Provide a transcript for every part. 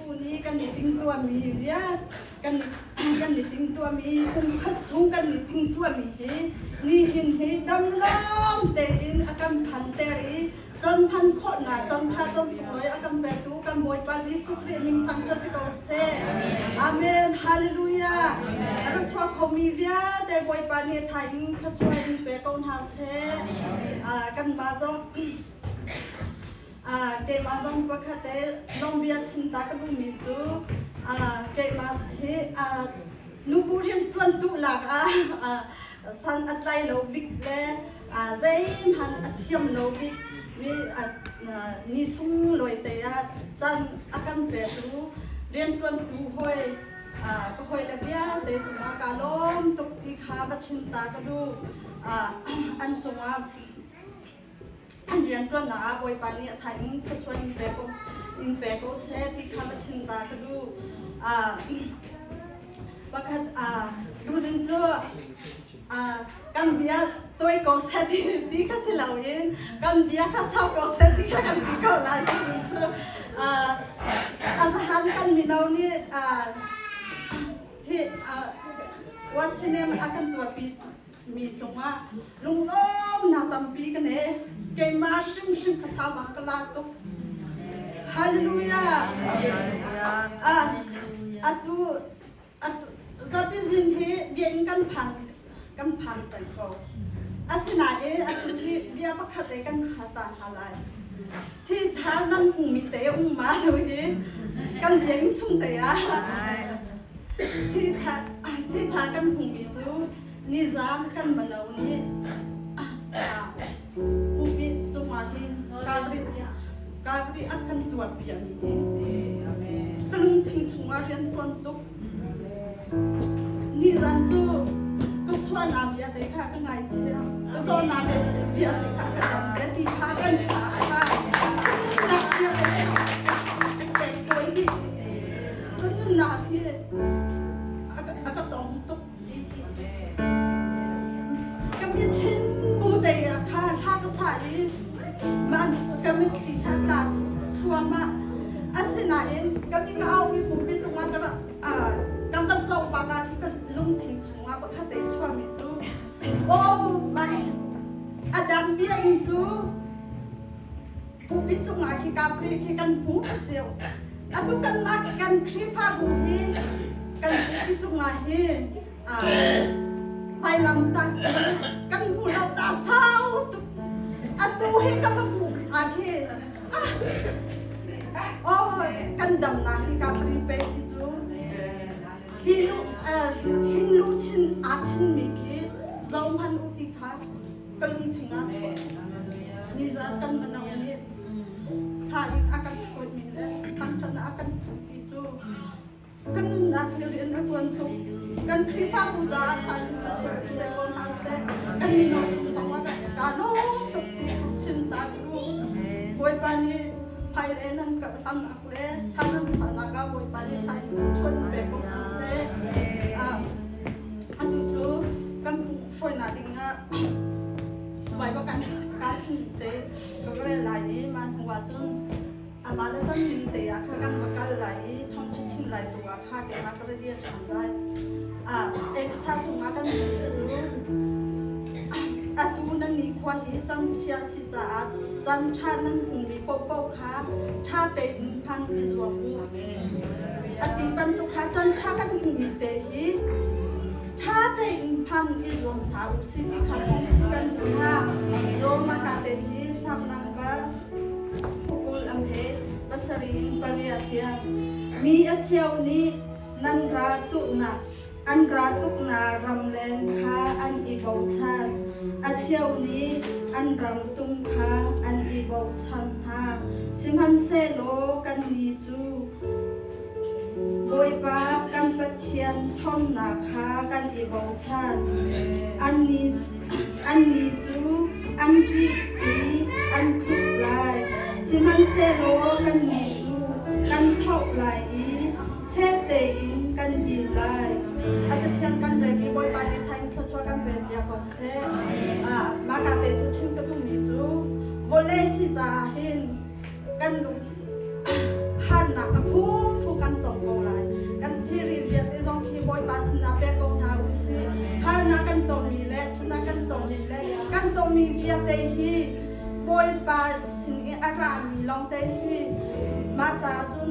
Bu nih kan i timhtuahmi vialte kan kan i timhtuahmi kum khat chung kan i timhtuahmi hi nihin hi damlawng tein a kan phanter i chan hman khawhnak chan tha chan sunglawi a kan petu kan Bawipa Jesuh Khrih min thangṭhat si ko seh. Amen. Hallelujah. A ra chuak khomi vialte Bawipa nih thaing thluachuah in pe ko hna seh. Kanmah zong Keimah zong pakhat te lawng bia chim ta ka duhmi cu keimah hi nubu rianṭuan duh lak ah san a tlai lo bik le zeihmanh a thiam lo bik mi ni sunglawi te ah caan a kan petu rianṭuantu hawi ka hawile vialte cungah kaa lawm tuk ti kha va chim ta ka duh. An cungah An rianṭuannak ah Bawipa nih a tha in thluachuah in pe ko seh ti kha va chim ta ka duh. Pakhat tuzing cu kan bia tawi ko seh ti kha si loin kan bia kha sau ko seh ti kha kan ti ko lai tuzing cu. A zahan kan mino nih Washington a kan tuahpi Mi cungah lunglawmnak tampi ka nei. Keimah hrimhrim ka thazaang ka la tuk. Hallelujah. Ah, atu atu zapi zin hi bia in kan phan peng ko. Asinain atu hi bia pakhat te kan ta hna lai. Thi thar nan hmumi te um ma tu hi kan bia in chung te ah thi tha kan hmumi cu nizan kan mano nih pulpit cungah hin Calvary an kan tuah piakmi hi ka lungthin chungah rian ṭuan tuk. Nizan cu ka sualnak vialte kha ka ngaithiam, ka zawtnak vialte kha ka dam te ti kha kan sa kha nunnak vialte kha ka pek kawi dih. Ka nunnak hi a ka tong tuk. Ka mitchin bu te ah kha hla ka sa i man ka mitthli hla tla thluahmah. Asinain ka mi ka aumi pumpi cungah ka rak kan va zoh bak ah ka lungthin chungah pakhat te chuahmi cu oh man a dang bia in cu pumpi cungah khi ka khi kan hmu cio. Atu kanmah kan Khrihfabu hi kan pumpi cungah hin vailamtah kan hmu lo ta sau tuk. Atu hi ka va hmuh ah khi oh kan damnak hi ka pe si cu hi lu hin lu chin aa chinmi khi zohhmanh u ti kha ka lungthin ah chuah. Nizan kan mano nih thla in a kan hruaimi le thangṭhat a kan phuhmi cu kan nunnak hi rian a ṭuan tuk. Kan Khrihfabu caah thla in ka chuahpi ve ko hna seh. Kan mino chung zong ah kaa lawm tuk ti kha chim ta ka duh. Bawipa nih hmailei nan kal hlannak le thla nan sahnak ah Bawipa nih thla in chuan pe ko hna seh. Atu cu kan hruainak ding ah Baibal kan kaa thim te ka rel lai i mah hnu ah cun amah le chan ning te ah kha kan va kal lai i thawngṭha chim lai tu ah kha keimah ka ra dir ṭhan lai. Efesa chungah kan hmuhmi cu atu nan nikhua hi chan chia si caah chan ṭha nan hmumi paohpaoh kha ṭha tein hman i zuam u. A ti bantuk kha chan ṭha kan hmuhmi te hi ṭha tein hman i zuam hna u sih ti kha sungchih kan duh hna. Zawmaka te hi samnang bal 20 am he 78 tiang mi a cheu nih nan ra tuknak an ra tuknak ramleng kha an i bochan. A cheu nih an ram tung kha an i bochan hna. Sihmanhsehlaw kannih cu Bawipa kan Pathian ṭhawnnak kha kan i bochan. Annih cu an ṭih i an tluk lai, sihmanhsehlaw kannih cu kan tho lai i fek tein kan dir lai. A Cathiang kan rel i Bawipa nih thaing thluachuah kan rel piak ko seh. Mah ka te cu chim ka duhmi cu vawlei si caah hin kan lung harnak a phungphung. kan tong ko lai. Kan thilri vialte zong khi Bawipa sinah pe ko hna u sih. Harnak kan tonmi le ṭhatnak kan tonmi le kan tonmi vialte hi Bawipa sin i a rami lawngte si. Mah caah cun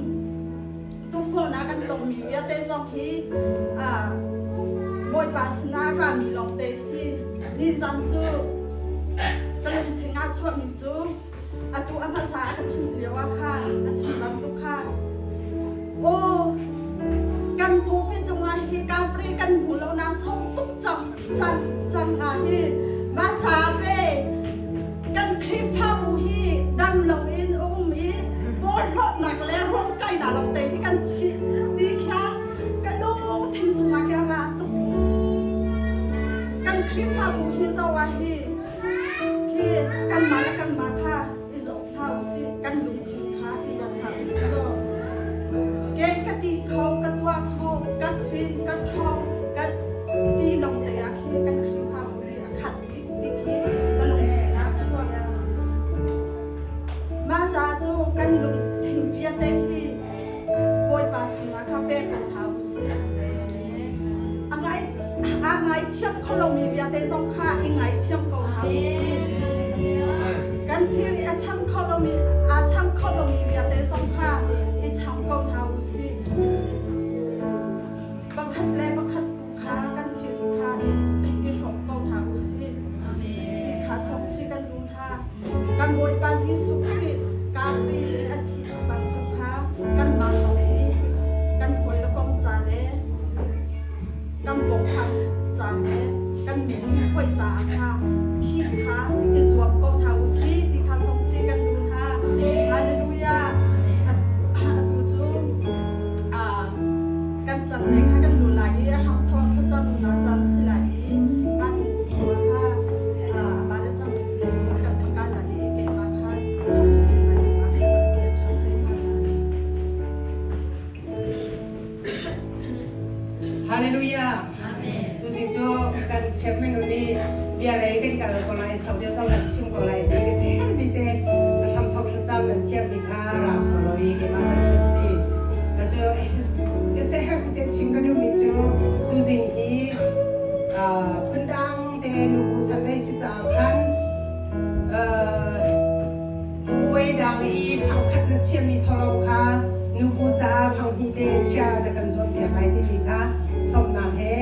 tukforhnak kan tonmi vialte zong hi Bawipa sinah a rami lawngte si. Nizan cu ka lungthin ah chuahmi cu atu a hmasa a ka chim lio ah kha a chim bantuk kha aw kan bupi cungah hi Calvary kan hmu lo na sau tuk cang cang cang ah hi mah ca ve kan Khrihfabu hi dam loin a um i porhlawtnak le ruamkainak lawngte hi kan chih ti kha ka lungthin cungah ka ra tuk. Kan Khrihfabu hi zoh ah hi khi kanmah le kanmah kha i zoh hna u sih, kan lungthin kha i zoh hna u sih law ke ka ti kho, ka tuah kho, ka fin, ka ṭhawng, ka ti lawngte ah khi kan Khrihfabu hi a khat bik ti khi ka lungthin ah a chuak. Mah caah cu kan lungthin vialte hi Bawipa sinah kha pek ko hna u sih. A ngai a ngaithiam kho lomi vialte zong kha i ngaithiam ko hna u sih. Kan thil i a chan kho lomi aa cham kho lomi vialte zong kha i cham ko hna u sih. Pakhat le pakhat tu kha kan thil kha i hrawm ko hna u sih. Ti kha sawmchih kan duh hna. Kan Bawipa Jesuh Khrih Calvary i a thih bantuk kha kanmah zong hi kan hawile kong ca le kan bawmhnak ca le kan minung hawi caah kha thih kha i zuam ko hna u sih ti kha sawmchih kan duh hna. Hallelujah! Atu cu kan cang le kha kan lu lai i a hramthawk thlacamnak caan si lai i mah kha amah le cang kan ka lai i keimah kha chim lai dingah ṭhan te hna lai. Hallelujah. Tuzing cu kan chairman nih bia lei kan kal ko lai sau deuh zong kan chim ko lai ti ka si mi te hramthok thlacam nan thiam mi kha ra kho lo i keimah kan si. Ka cu ka se her mi te chim ka duh mi cu tuzing hi phundang te nubu Sunday si caah khan Voi dang i fangkhat na chiahmi tholo kha nubu caah fanghnih te chia na kan zuampiak lai timi kha sawmnak he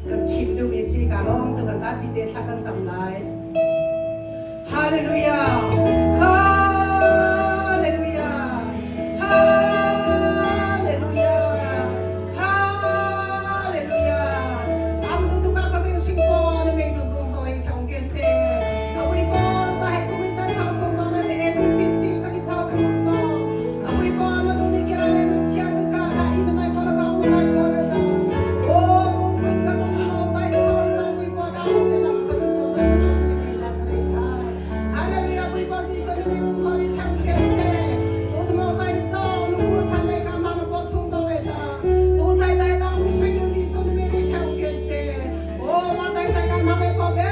ka chim duhmi si. Ka lawm tuk a zapi te thla kan cam lai. Hallelujah! Hallelujah! Hallelujah! Hallelujah! Am tu ka ka sing sing po na mei chu sung sorry thang ke se. Abui po sa hai tu mi chai chau sung song na de SUPC ka ni sa pu so. Abui po na du ni kira le ma chia chu ka ka i na mai ko la ka u mai ko la ta. O mung pui chu ka tu su mo chai chau song pui po na mo te na pa chu chau chai chu na ni ke ka chai tha. Hallelujah pui po si so ni me mung sorry thang ke se. Tu su mo chai so nu bu san le ka ma na po chung song le ta. 都在带浪水的是说的美丽天角色，我马在在干忙的跑遍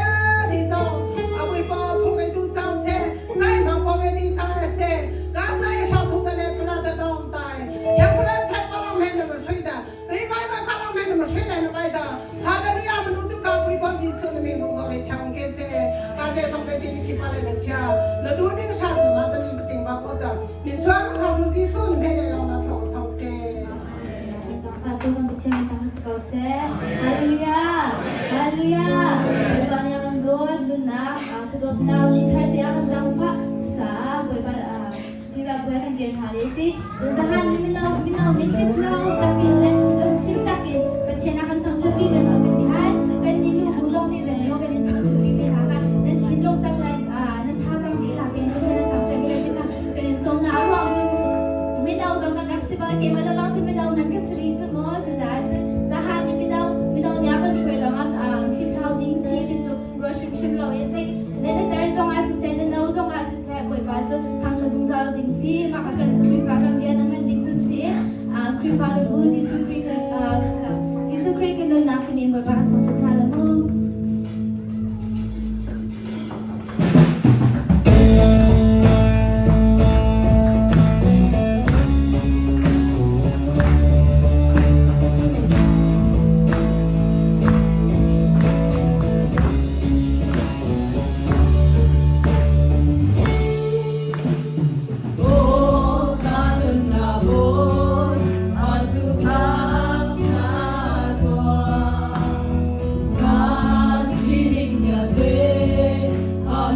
地上，阿贵把碰的都脏些，在忙跑遍地上些，俺在上头的来不拉的浪带，天出来太把浪没那么水的，你买买看浪没那么水来那买的，哈利路亚们都都讲贵把是说的民众说的天角色，俺在上面的你去把那个钱，那都那个啥子嘛，等不顶把不的，你算不看都是说的没来让那头长些。 Zaangfah tu kan Pathian min thang si ko seh. Hallelujah. Hallelujah. Bawipa nih a kan dawt, nunnak, thadawtnak, ni thar te a kan zaangfah. Cucaah Bawipa ṭihzah bu he kan dir hna le ti. Cun zahan ni mino mino nih hliphlau takin le lungthin takin Pathian a kan thangṭhatmi bantukin khan kan nih nu bu zong nih zeimawlaw kan in thangṭhatmi ve hna kha nan thinlung tak le nan thazaang dihlak in Pathian nan thangṭhatmi le ti kha kan in sawm hna. A ruang cu mino zong kan rak si bal keimah le bang cu mino nan ka si rih cu maw cucaah cun zahan nih mino mino nih a kan hruai lawngah hliphlau ding si ti cu ruah hrimhrim loin zei na na tar zongah siseh na no zongah siseh Bawipa cu thangṭhat zungzal ding si mah kha kan Khrihfa kan rian a hman bik cu si Khrihfa le bu Jesuh Khrih kan Jesuh Khrih kan nunnak timi Bawipa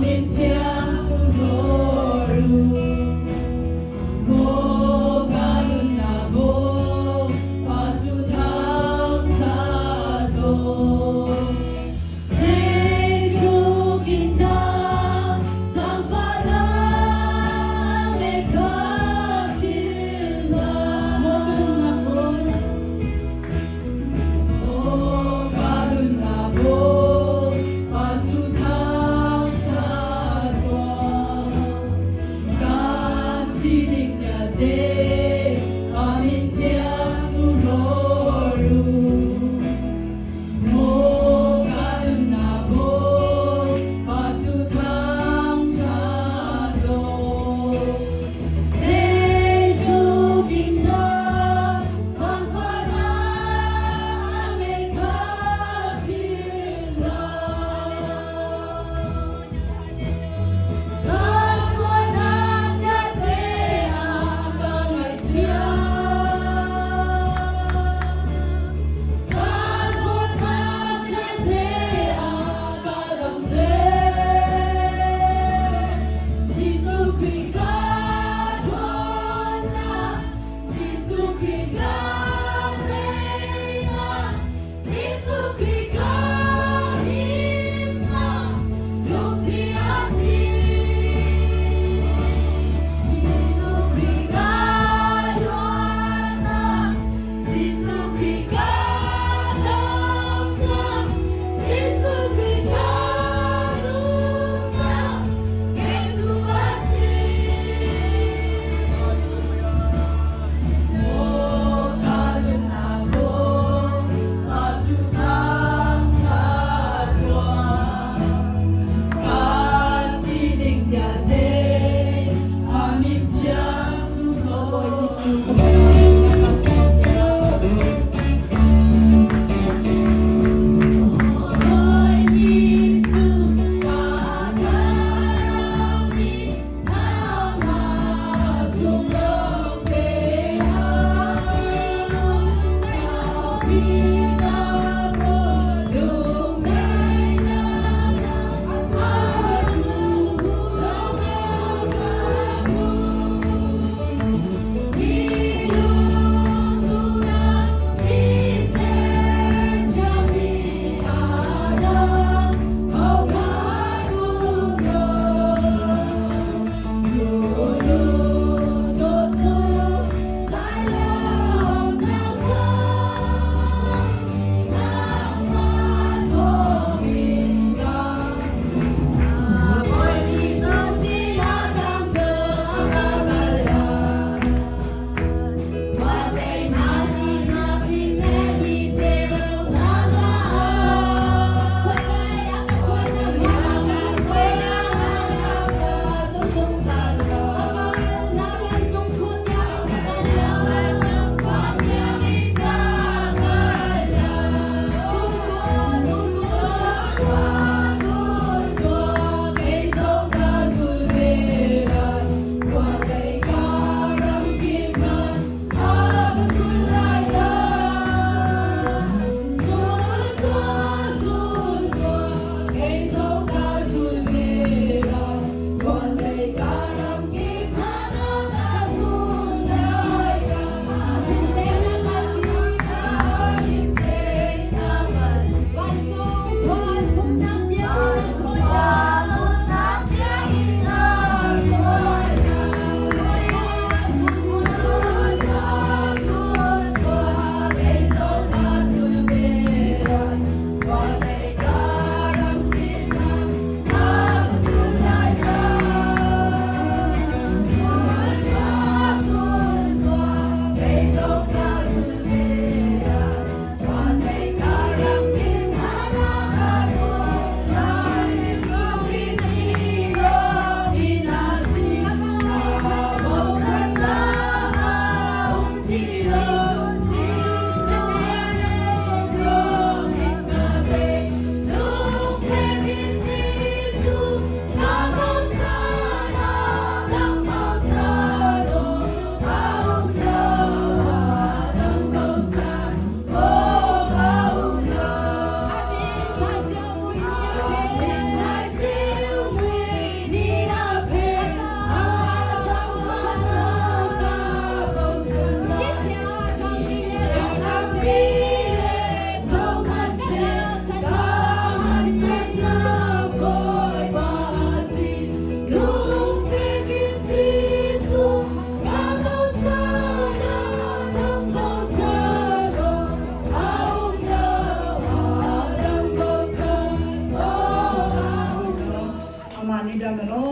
Amin thiang sunglawi u. Maw ka nunnak Bawipa cu thangṭhat aw. Zeitluk in dah zaangfahnak le khamhthilnak. Maw ka nunnak Bawipa cu thangṭhat aw.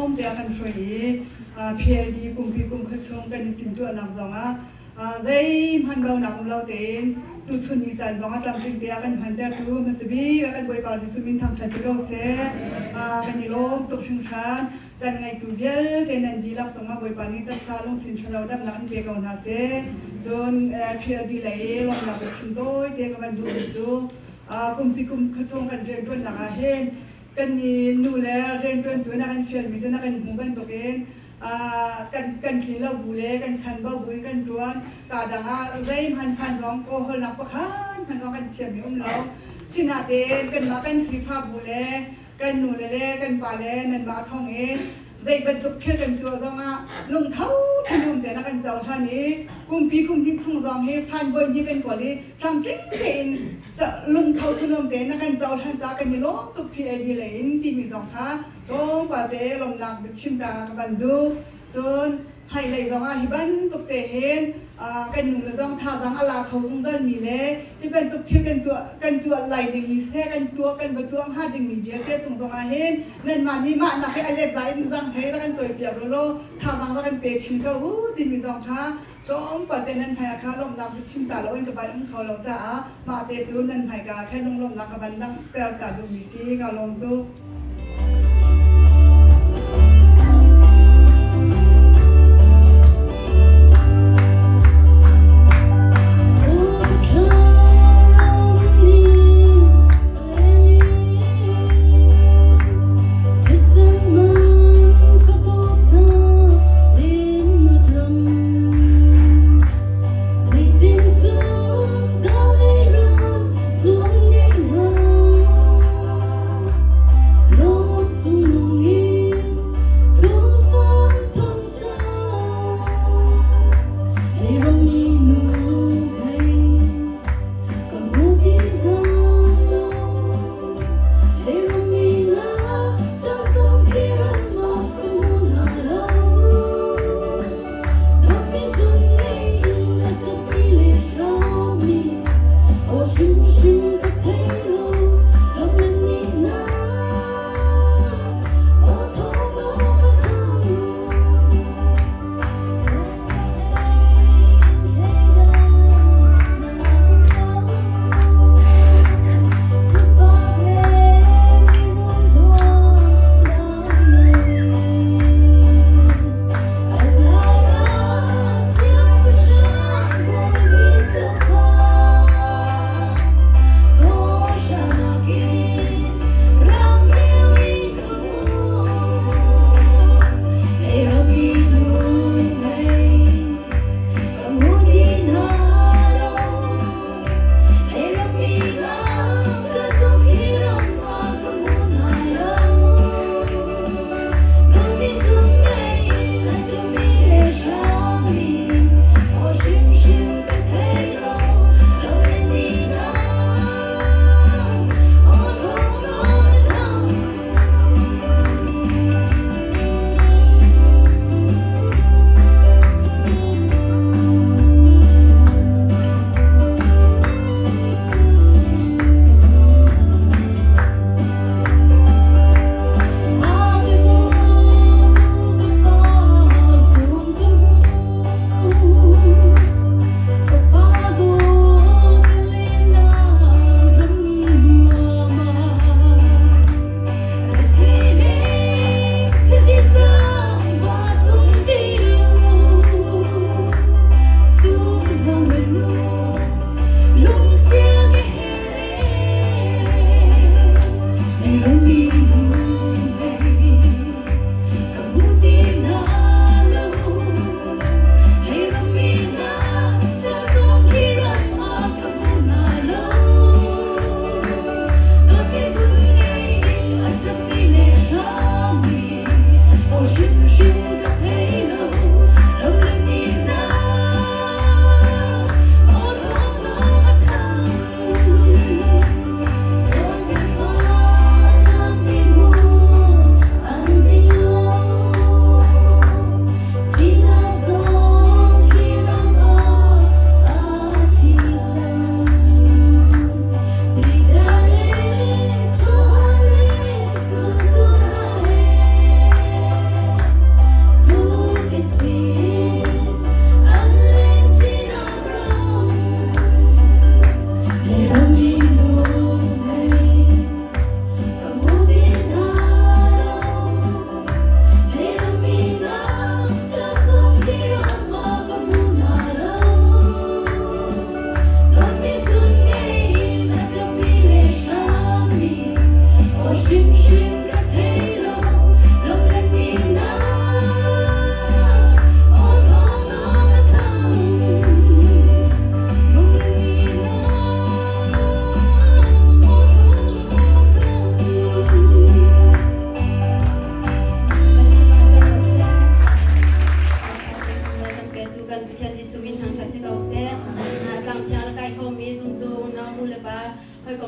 lamlawm te a kan hruai i PLD kumpi kum kha chung kan i timhtuahnak zong ah zeihmanh lonak um lo tein tuchun ni caan zong ah tlamtling te a kan hmantertu hmasabik a kan Bawipa Jesuh min thangṭhat si ko seh. Kan i lawm tuk hringhran. Caan ngeitu vialte nan dihlak cungah Bawipa nih taksa lungthin thlarau damnak in pe ko hna seh. Cun PLD lei i lawmhnak biachim tawi te ka van duhmi cu kumpi kum kha chung kan rianṭuannak ah hin kan ni nu le rianṭuantu na kan fialmi cu na kan hmu bantukin kan kan tlin lo bu le kan chan bo bu in kan ṭuan. Ka dang ah zeihmanh phan zong kawhawlnak pakhat hmanh zong kan thiammi um lo. Sinain kanmah kan Khrihfabu le kan nu le kan pa le nanmah thawng in zei bantuk thil kan tuah zongah lungtho thinlung tein a kan cohlan i kumpi kum hnih chung zong hi fanbawi hnih kan kawl i tlamtling tein lungtho thinlung tein a kan cohlan caah kan i lawm tuk PAD lei in timi zong kha tlawmpal te lawmnak biachim ta ka van duh. Cun hmailei zongah hi bantuk te hin kan nu le zong thazaang a la kho zungzal mi le hi bantuk thil kan tuah lai ding mi seh kan tuah kan va tuah hnga ding mi vialte cung zongah hin nanmah nih mah nak hi a let za in zang hlei rak kan cawi piak law law thazaang rak kan pe chin ko u timi zong kha tlawmpal te nan hmai kha lawmhnak biachim ta lo in ka van um kho lo caah mah te cu nan hmaika khan lunglawmhnak ka van langhter ta duhmi si ka lawm tuk.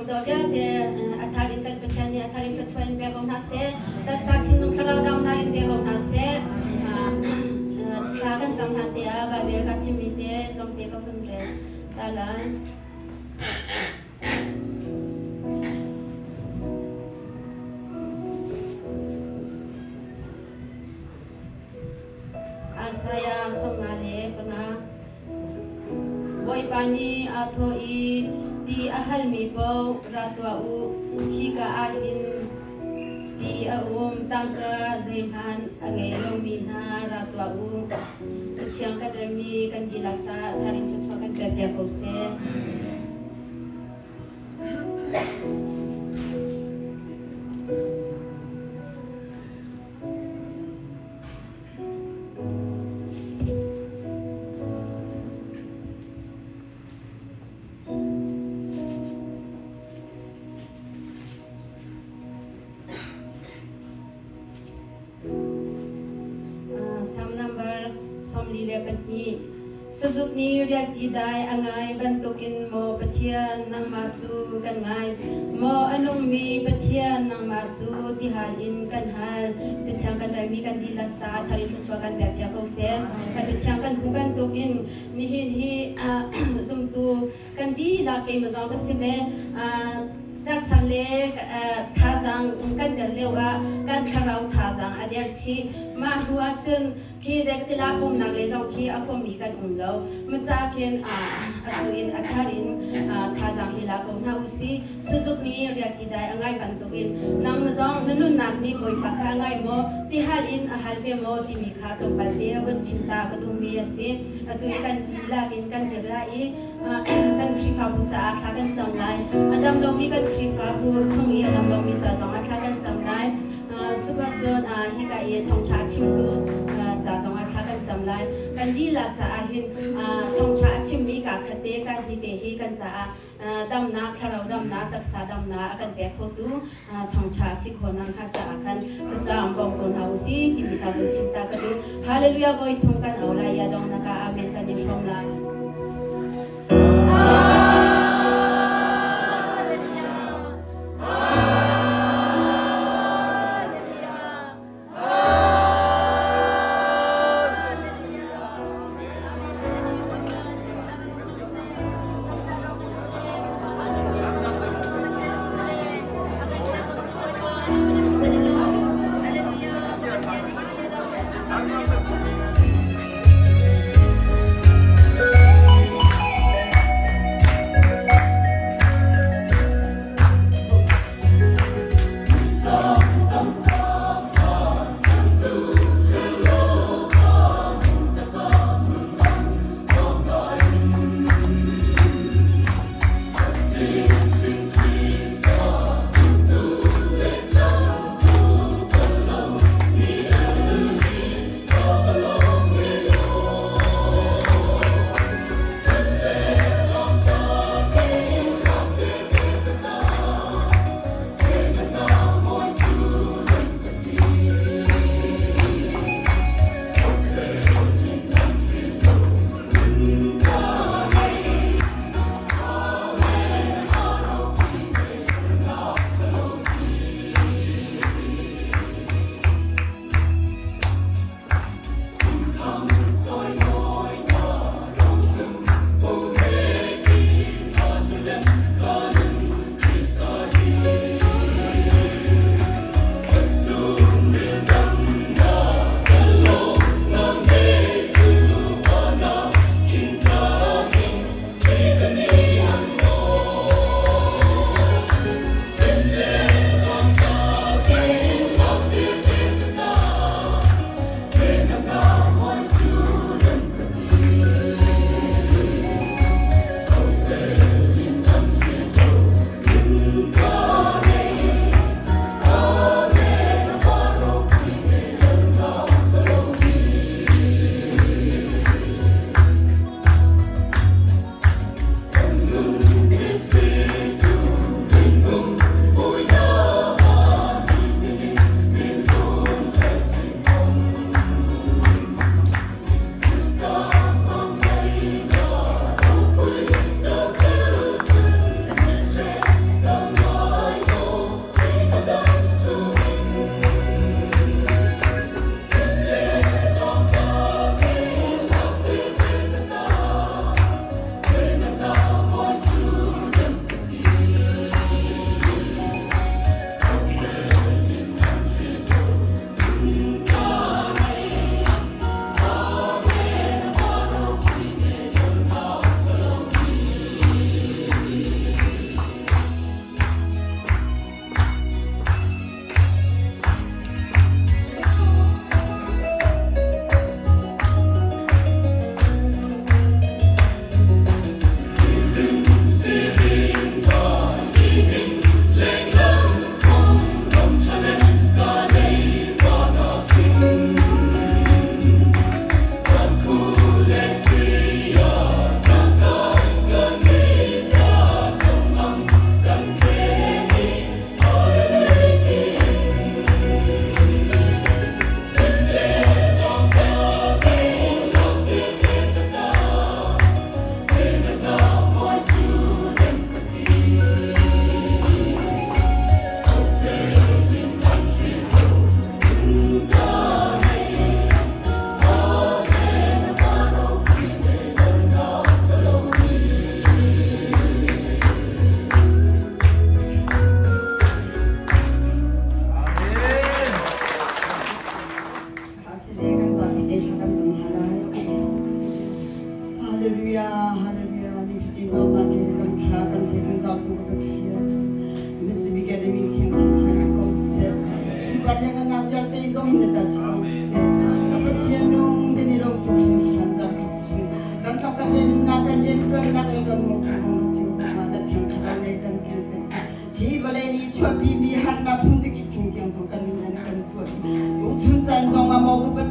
Hawikom dawt vialte a thar in kan Pathian nih a thar in thluachuah in pe ko hna seh. Taksa thinlung thlarau damnak in pe ko hna seh. Thla kan cam hlan te ah Baibal ka thimmi te tlawmte ka vun rel ta lai. Isaiah 55. Bawipa nih aa thawh i, Ti a halmi paoh ra tuah u, hika ah hin ti a um, tangka zeihmanh a ngei lomi hna ra tuah u. Cathiang kan relmi kan dihlak caah thar in thluachuah kan pekpiak ko seh. Sam number 42. Sazuk nih rialti dai a ngai bantukin maw Pathian nangmah cu kan ngai, maw a nungmi Pathian nangmah cu tihal in kan hal. Cathiang kan relmi kan dihlak caah thar in thluachuah kan pekpiak ko seh. Cathiang kan hmuh bantukin nihin hi zumtu kan dihlak keimah zong ka si ve. Taksa le thazaang kan der lio ah kan thlarau thazaang a der chih. Mah hnu ah cun khi zeikatila pumnak le zong khi a huammi kan um lo. Maca khin atu in a thar in thazaang hi la ko hna usih. Suzuk nih rialti dai a ngai bantukin nangmah zong na nunnak nih Bawipa kha a ngai maw, tihal in a hal ve maw timi kha tlawmpal te vun chim ta ka duhmi a si. Atu i kan ti lakin kan dir lai i kan Khrihfabu caah thla kan cam lai. A dam lomi kan Khrihfabu chung i a dam lomi ca zongah thla kan cam lai. Cuka cun hika i thawngṭha a chimtu ca zongah thla kan cam lai. Kan dihlak caah hin thawngṭha a chimmi kaa khat te, kaa hnih te hi kan caah damnak, thlarau damnak, taksa damnak a kan pek khotu thawngṭha a si khawh nakhnga caah khan thlacam bawm ko hna usih timi kha vun chim ta ka duh. Hallelujah voi thum kan au lai i a donghnak ah Amen kan i hrawm lai.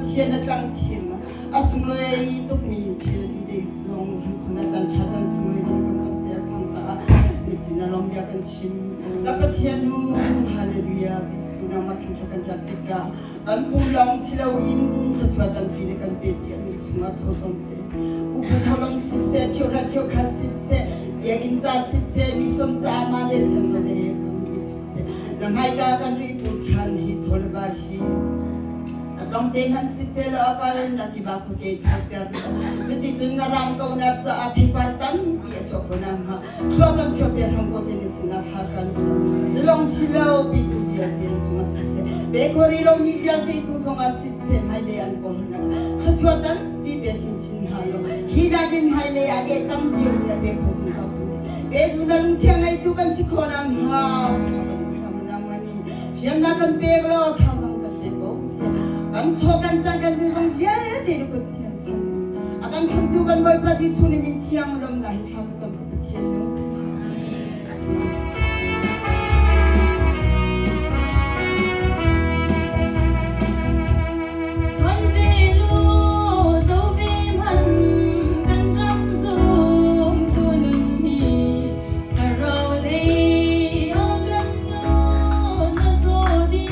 Pathian a tlang thim a sunglawi tukmi thil lei zong hin khon a can ṭha can sunglawi zong kan ter cang caah nisin a lawm bia kan chim. Ka Pathian nu hallelujah Jesuh nangmah thangṭhat kan rat tikah kan pum lawng si loin thluachuah tampi na kan pe ciami chungah chaw tlawmte upa tholong siseh cheuhra cheukhat siseh biakinn ca siseh mission ca mah le siangro te kan siseh na hmaika kan ri pu ṭhan hi chaw le va hi a tlawmte hmanh siseh law a kal na kiba khuke thar cuti cun na ram ko na caah theipar tampi a chuak kho na hnga Thua kan chuah piak hram ko te ni sinah thla kan cam. Zulong silo pitu vialte an cungah siseh, bekhori lo mi vialte cung zongah siseh, hmailei an kawl hna. Thluachuah tampi pe chinchin hna law, hi nakin hmailei ah leh tam deuh in na pe kho zungzal tu nih. Pe tu na lungthiang ngeitu kan si khawh nakhnga, fiannak kan pek law thazang kan pek ko tiah kan chaw kan cang kan zeizong vialte na kut thian chan a kan khamtu kan Bawipa Jesuh nih min thiang lawmnak hi thla ka cam ka Pathian nu. Chuan ve lu zo ve man kan ram zum tu nun hi thlarau lei o kan nu na zo di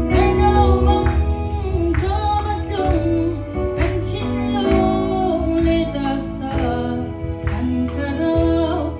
thlarau bang ṭawm a tlung kan thinlung le taksa kan thlarau.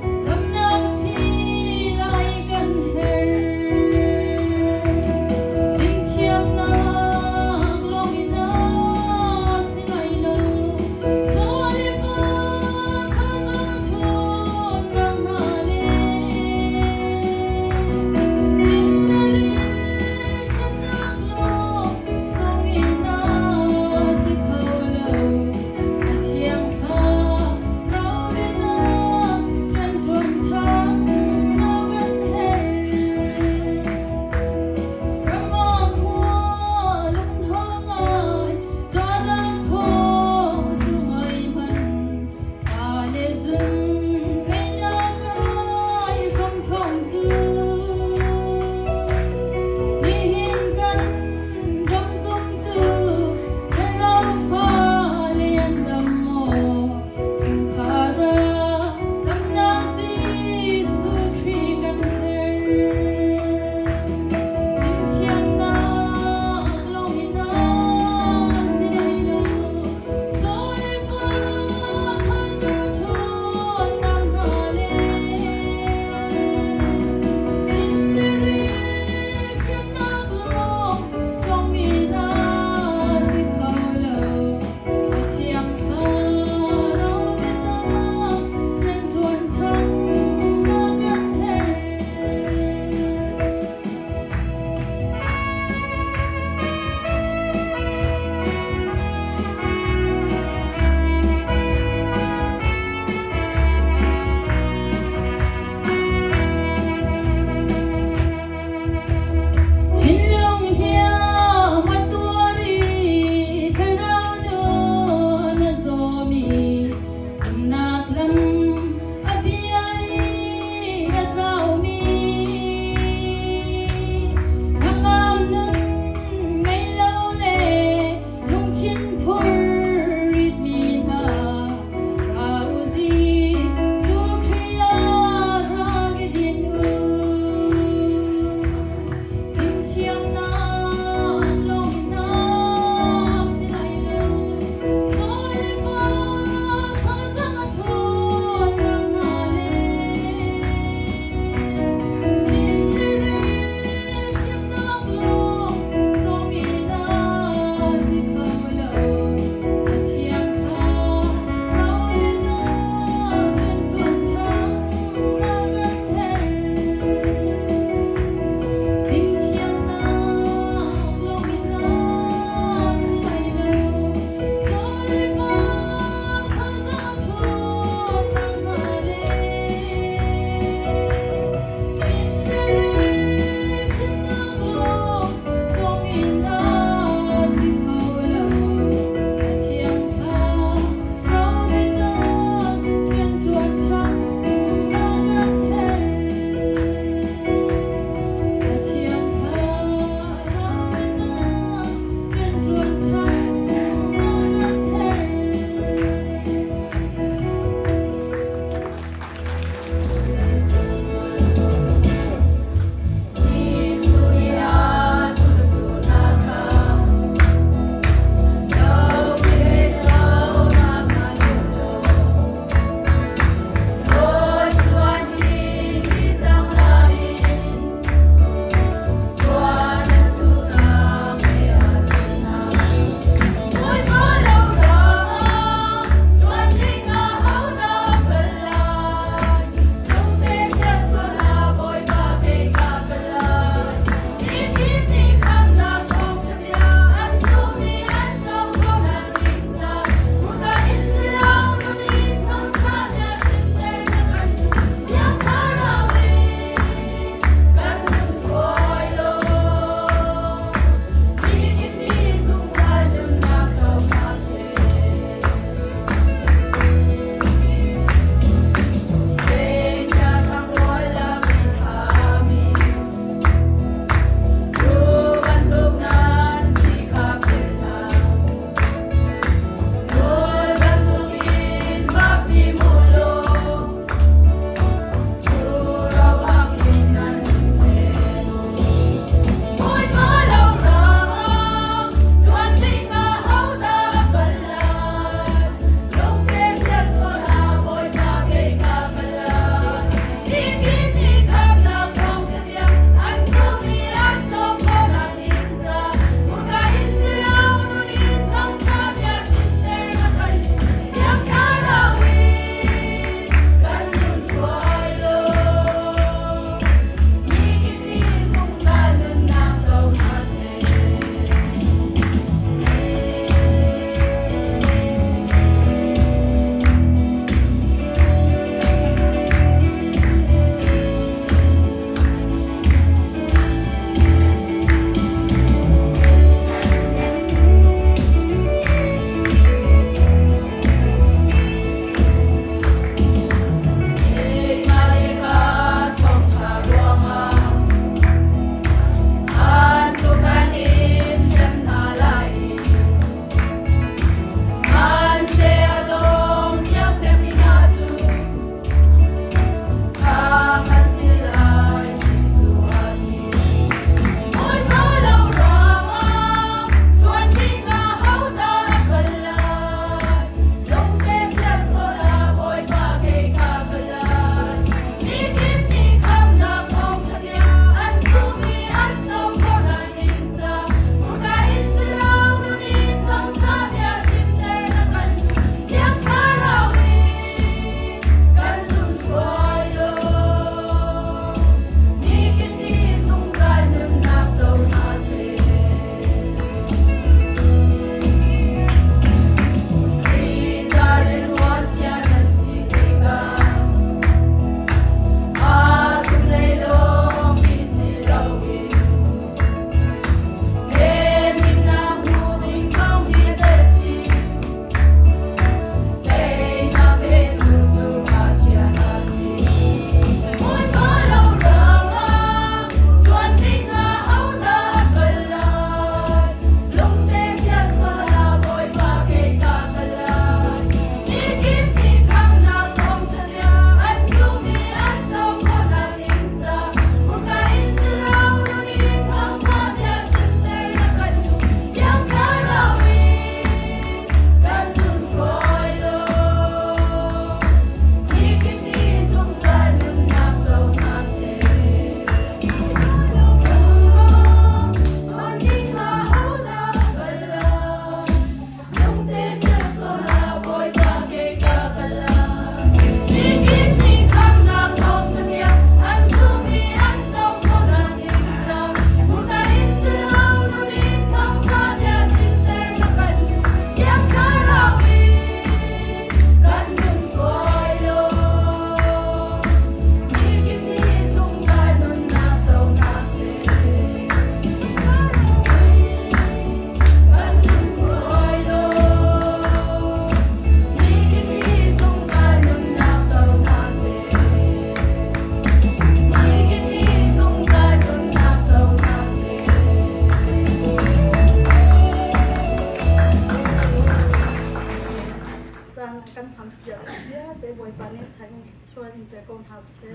Bawipa nih thaing chuan in pe ko hna seh.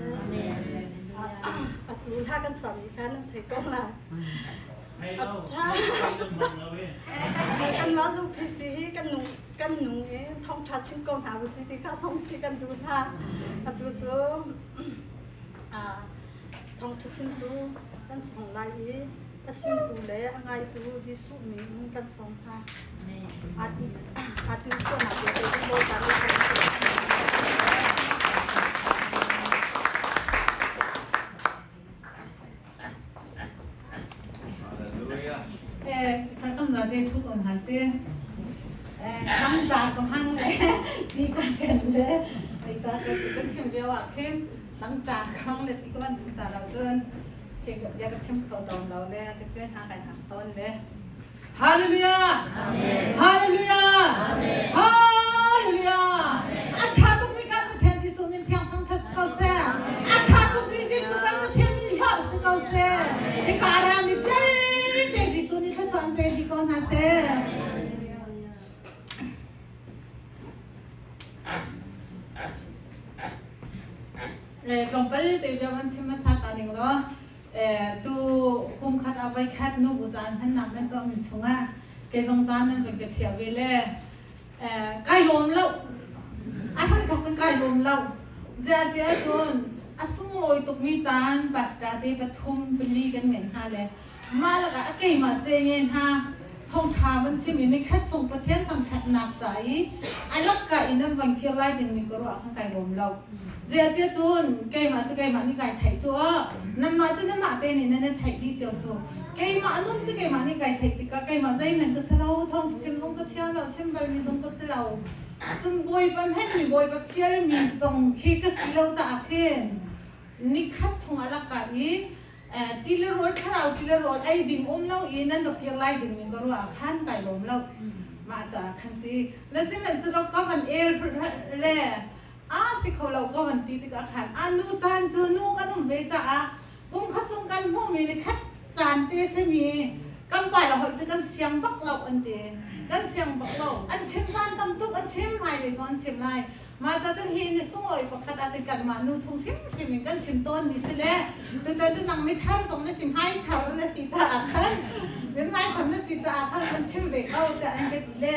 Atu hla kan sami kha nan thei ko lai. Kanmah zung PC hi kan nung kan nung i thawngṭha chim ko hna usih ti kha sawmchih kan duh hna. Atu cu thawngṭha chimtu kan sawng lai i a chimtu le a ngaitu Jesuh min in kan sawm hna. Aa timhtuahnak vialte cu Bawipa nih kan Eh, kan za te thu ko hna si. Eh, hang za ko hang le ti ka kan le ai ta ka si kan chim lio ah khin tang ca khang le ti ko an ta lo cun ke ya ka chim kho tawn lo le ka chen ha kai hak tawn le. Hallelujah! Hallelujah! Hallelujah! A tha tuk mi kan Pathian Jesuh min thiang thang tha si ko seh. A tha tuk mi Jesuh kan Pathian min hlorh si ko seh. Hika a mi vialte Jesuh nih thluachuah an pe dih ko hna seh. Tlawmpal te bia van chim hmasa ta ning law tu kum khat ah voi khat nu bu caan hmannak nan tuahmi chungah kezong caan nan van ka thiah ve le kai lawm lo a hran thok cun kai lawm lo ziah cun a sunglawi tukmi caan pastor te pathum pali kan ngeih hna le mah lakah a keimah ce nge hna thawngṭha van chim i nikhat chung Pathian thangṭhatnak ca i a lakka in an van kir lai dingmi ka ruah khan kai lawm lo. Ziah cun keimah cu keimah nih kai theih cu nanmah cu nanmah te nih nan i theih dih cio cu keimah nun cu keimah nih kai theih tikah keimah zeihmanh ka si lo thawng chim zong ka thiam lo chim balmi zong ka si lo cun Bawipa hmenmi Bawipa fialmi zong khi ka si lo caah khin nikhat chung a lakka i ti le rawl thlarau ti le rawl ei ding um lo i nan rak kir lai ding mi ka ruah ah khan kai lawm lo mah caah khan si na sihmanhsehlaw ka van el le a si kho lo ka van ti tikah khan a nu caan cu nu kan um ve caah kum khat chung kan hmuhmi ni khat caan te simi kan pai lo hoih cu kan siang bak lo an ti kan siang bak lo an chim caan tam tuk an chim hmailei zong an chim lai Mah ca cun hi ni sunglawi pakhat ah cun kanmah nu chung hrimhrim in kan chim tawnmi si le tutan cu nang mithar zong na si hmaithar na si caah khan hmaithar na si caah khan kan chim ve ko tiah an ka ti le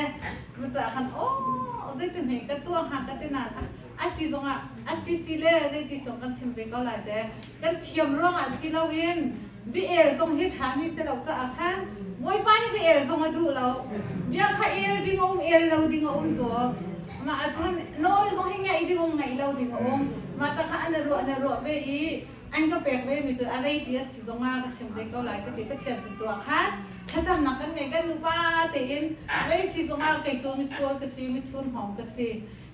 ma caah khan aw zeitin hei ka tuah hnga ka ti nain a si zongah a si si le zeiti zong kan chim ve ko lai te kan thiam ruangah si loin bia-el zong hi ṭhami si lo caah khan Bawipa nih bia-el zong a duh lo. Bia kha el ding a um, el lo ding a um cu. Mah ahcun nawl zong hi ngaih ding um, ngaih lo ding a um. Mah ca kha an ruah na ruah ve i an ka pek ve mi cu a zei ti a si zong ah ka chim ve ko lai ka ti Pathian sin tu ah khan thlacamnak kan ngei kan nupa tein zei si zong ah kei cu misual ka si mithur hmawng ka si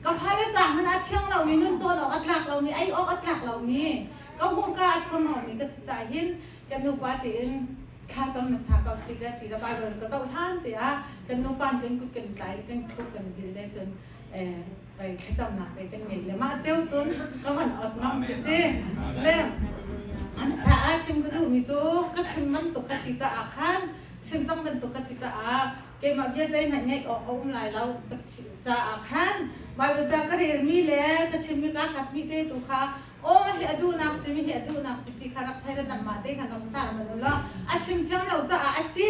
ka fale ca hmanh a thiang lomi nun cawn awk a tlak lomi ei awk a tlak lomi Ka hmurka a thurhnawmmi ka si caah hin kan nupa tein thla cam hmasa ko si ka ti le Bible ka zoh hlan te ah kan nupa kan kut kan tlai le kan thluk kan bil le cun pei thlacamnak te kan ngei le mah ceu cun ka van ot ngam khi si le an sa ah chim ka duhmi cu ka chim bantuk ka si caah khan chim cang bantuk ka si caah keimah bia zeihmanh ngeih awk a um lai lo caah khan Bible ca ka relmi le ka chimmi ka khatmi te tu kha aw hi a duhnak si mi hi a duhnak si ti kha rak thei le nangmah te khan rak sar man law a chim thiam lo caah a si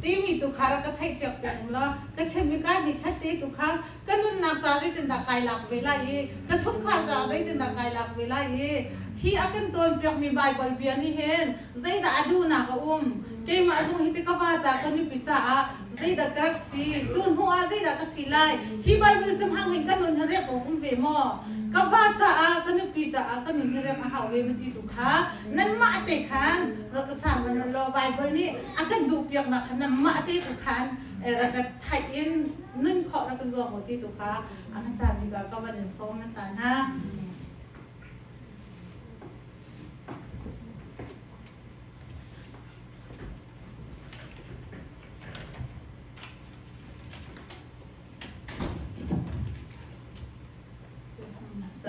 timi tu kha rak ka theih thiam peng law ka chim mi ka ni khat te tu kha ka nunnak ca zeitindah kai lak ve lai i ka chungkhar ca zeitindah kai lak ve lai i hi a kan cawnpiak mi Bible bia nih hin zeidah a duhnak a um keimah zong hi ti ka va ca ka nupi caah zeidah ka rak si cu hnu ah zeidah ka si lai hi Bible cu hmang hin ka nun hi rek awk um ve maw ka va caah ka nupi caah ka nun hi rek a hau ve ma ti tu kha nanmah te khan rak ka sang nan law Bible nih a kan duh piaknak kha nanmah te tu khan rak ka theih in nun khawh rak ka zuam u ti tu kha a hmasa bik ah ka van in sawm hmasa hna.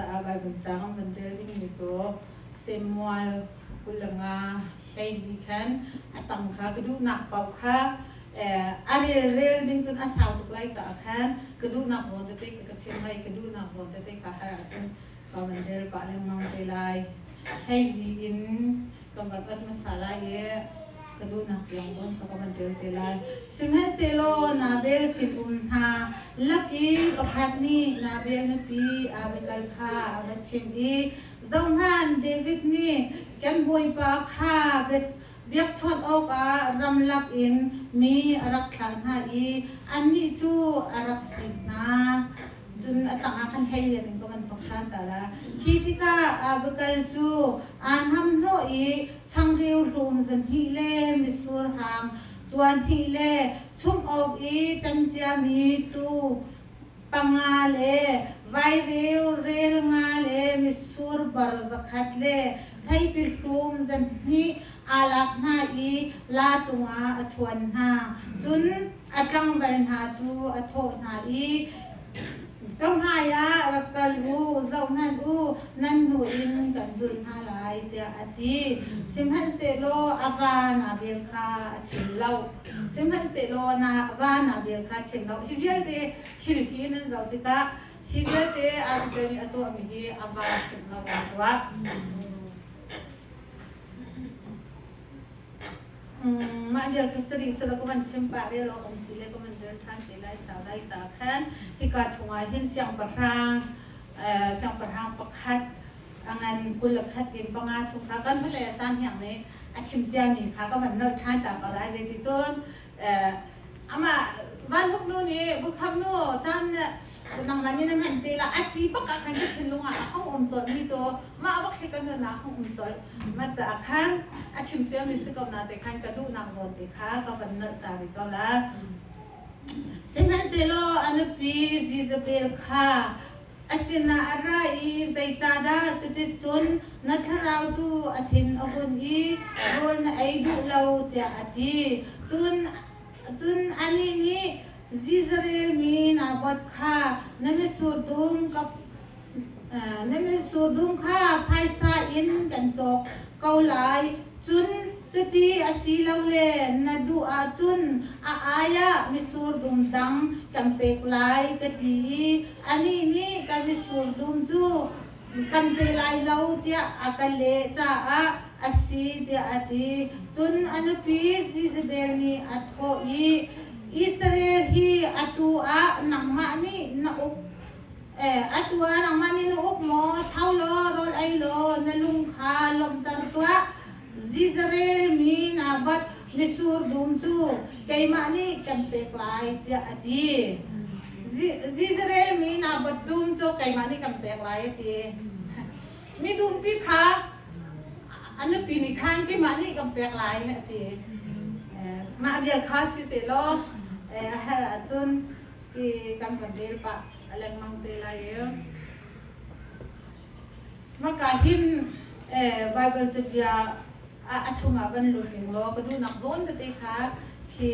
Caah Baibal caang van rel dingmi cu Samuel 25 hleili khan a tang kha ka duhnak paoh kha a rel rel ding cun a sau tuk lai caah khan ka duhnak zawn tete ka chim lai ka duhnak zawn tete ka har ahcun. Ka van rel pah lengmang te lai. 14 in kan van ot hmasa lai i ka duhnak tiang zawn kha ka van rel te lai. Sihmanhsehlaw Nabel sinum hna lak i pakhat nih Nabel nupi Abigail kha a va chimh i, Zohhmanh, David nih kan bawipa kha biakchawnh awkah ramlak in mi a rak thlah hna i annih cu a rak sik hna. Cun a tangah khan 18 in ka van thawk ṭhan ta la. Khi tikah Abigail cu aa hnamhnawh i changreu hlum 200 le mitsur hang cuan hnih le chumh awk i canciami tuu panga le vaireu rel nga le mitsur bar 100 le theipi hlum 200 aa lak hna i laa cungah a chuan hna. Cun a tlangval hna cu a thawh hna i, Ka hmaiah rak kal u, zohhmanh u, nan hnu in kan zulh hna lai, tiah a ti. Sihmanhsehlaw a va Nabal kha a chim lo. Sihmanhsehlaw a va Nabal kha a chim lo. Hi vialte thil hi nan zoh tikah hi vialte Abigail nih a tuahmi hi a va chimh lo a tuah. Mah vial kha sarih sala ka van chim pah rel awk um si le ka van rel ṭhan te lai sau lai ca khan hika chungah hin siangpahrang siangpahrang pakhat a ngan 21 in panga chung kha kan hnulei a sang hiang nih a chim ciami kha ka van nolh ṭhan ta ko lai zeiticun Amah Van Huk nu nih Bukham nu caan nangmah nih na hman te la a ti bak ah khan ka thinlung ah a hung um colhmi cu mah bak hi ka nun ah a hung um colh. Mah caah khan a chim ciami si ko na te khan ka duhnak zawn te kha ka van nolh ta rih ko la. Sihmanhsehlaw a nupi Jezebel kha a sinah a ra i zeicahdah cuticun na thlarau cu a thin a hun i rawl na ei duh lo tiah a ti. Cun, cun anih nih Jezreel mi Naboth kha na mitsur dum ka na mitsur dum kha phaisa in kan cawk ko lai. Cun cuti a si lo le na duh ahcun a ai ah mitsur dum dang kan pek lai ka ti i anih nih ka mitsur dum cu kan pe lai lo tiah a ka leh caah a si tiah a ti. Cun a nupi Jezebel nih a thawh i, Israel hi atu ah nangmah nih na uk Atu ah nangmah nih na uk maw? Tho law rawl ei law na lung kha lawmhter tuah. Jezreel mi Naboth mitsur dum cu keimah nih kan pek lai, tiah a ti. Jezreel mi Naboth dum cu keimah nih kan pek lai, a ti. Mi dumpi kha a nupi nih khan keimah nih kan pek lai, a ti. Mah vial kha si sehlaw a herh ahcun Ti kan van rel pah a lengmang te lai i maka hin Bible cabia a chungah van lut ning law ka duhnak zawn tete kha khi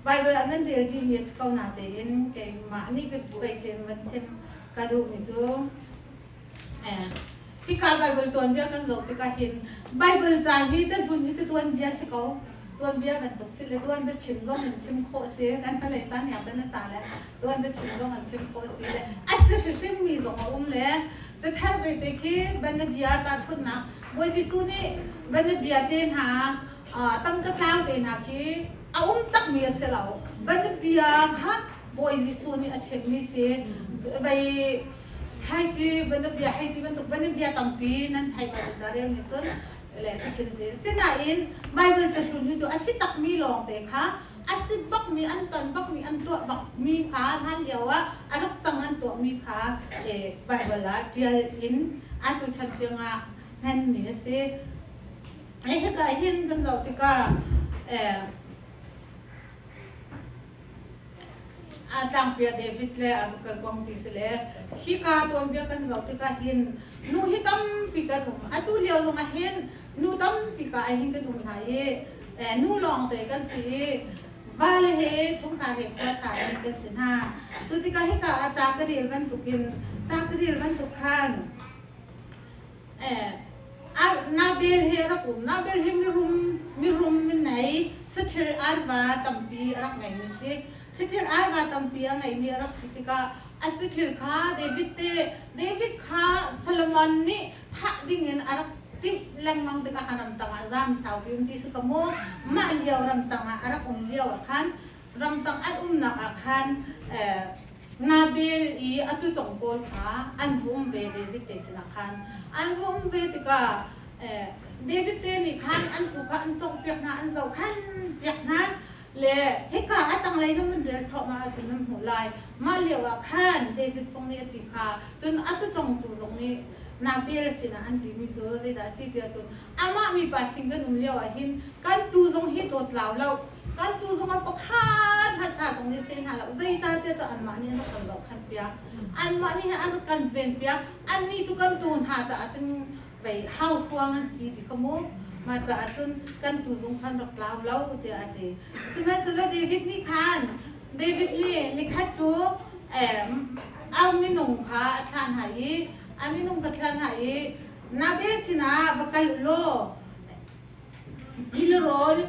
Bible ah nan rel timi a si ko na tein keimah nih ka kei van chim ka duhmi cu Hika Bible tuanbia kan zoh tikah hin Bible ca hi cahlun hi cu tuanbia si ko. Tuanbia bantuk si le tuanbia chim zong in chim khawh si. Kan hnulei san yang tan a ca le tuanbia chim zong an chim khawh si le a si hrimhrim mi zong a um le cathar ve te khi banabia tahchunhnak Bawi Jesuh nih banabia te hna tangka tlau te hna khi a um takmi a si lo. Banabia kha Bawi Jesuh nih a chimmi si. Vei thlaici banabia hei ti bantuk banabia tampi nan thei Bible ca rel nih cun le tikhin si. Sinain Bible cahlun hi cu a si takmi lawng te kha a si bakmi an ton bakmi an tuah bakmi kha hlan lio ah a rak cang an tuahmi kha Bible ah ṭial in atu chan tiangah hmanmi a si. Hika hin kan zoh tikah Tlangpia David le Abigail kong ti si le hika tuanbia kan zoh tikah hin nu hi tampi kan um. Atu lio zongah hin nu tampi ka ai hin kan um hna i nu lawng te kan si i vale he chungkhar he khuasa mi kan si hna. Cu tikah hika ah ca ka rel bantukin ca ka rel bantuk khan Nabel hi a rak um. Nabel hi mirum mirum minei saṭhil arva tampi a rak ngeimi si. Saṭhil arva tampi a ngeimi a rak si tikah A saṭil kha David te David kha Solomon nih thah dingin a rak timh lengmang tikah khan ramtang ah zam saupi um ti si ka mu. Mah lio ramtang ah a rak um lio ah khan ramtang an umnak ah khan Nabel i a tucong pawl kha an va um ve David te sinah khan an va um ve tikah David te nih khan an tu kha an cawnpiak hna an zohkhan piak hna le hika a tanglei na mun rel thluahmah ahcun nan hmuh lai. Mah lio ah khan David zong nih a ti kha, cun a tucongtu zong nih Nabal sinah an timi cu zeidah a si tiah cun amah mipa sin kan um lio ah hin kan tuu zong hi dawt lau lo, kan tuu zong ah pakhat hmasa zong nih seh hna lo, zeicahtiah cu anmah nih an rak kan zohkhenh piak, anmah nih hin an rak kan ven piak, annih cu kan tuu hna caah cun vei hauhruang an si ti kha mu mah caah cun kan tuzung khan rak tlau lo tiah a ti. Sihmanhsehlaw David nih khan David nih nikhat cu a minung kha a thlah hna i a minung kha thlah hna i Nabal sinah va kal u law Tilrawl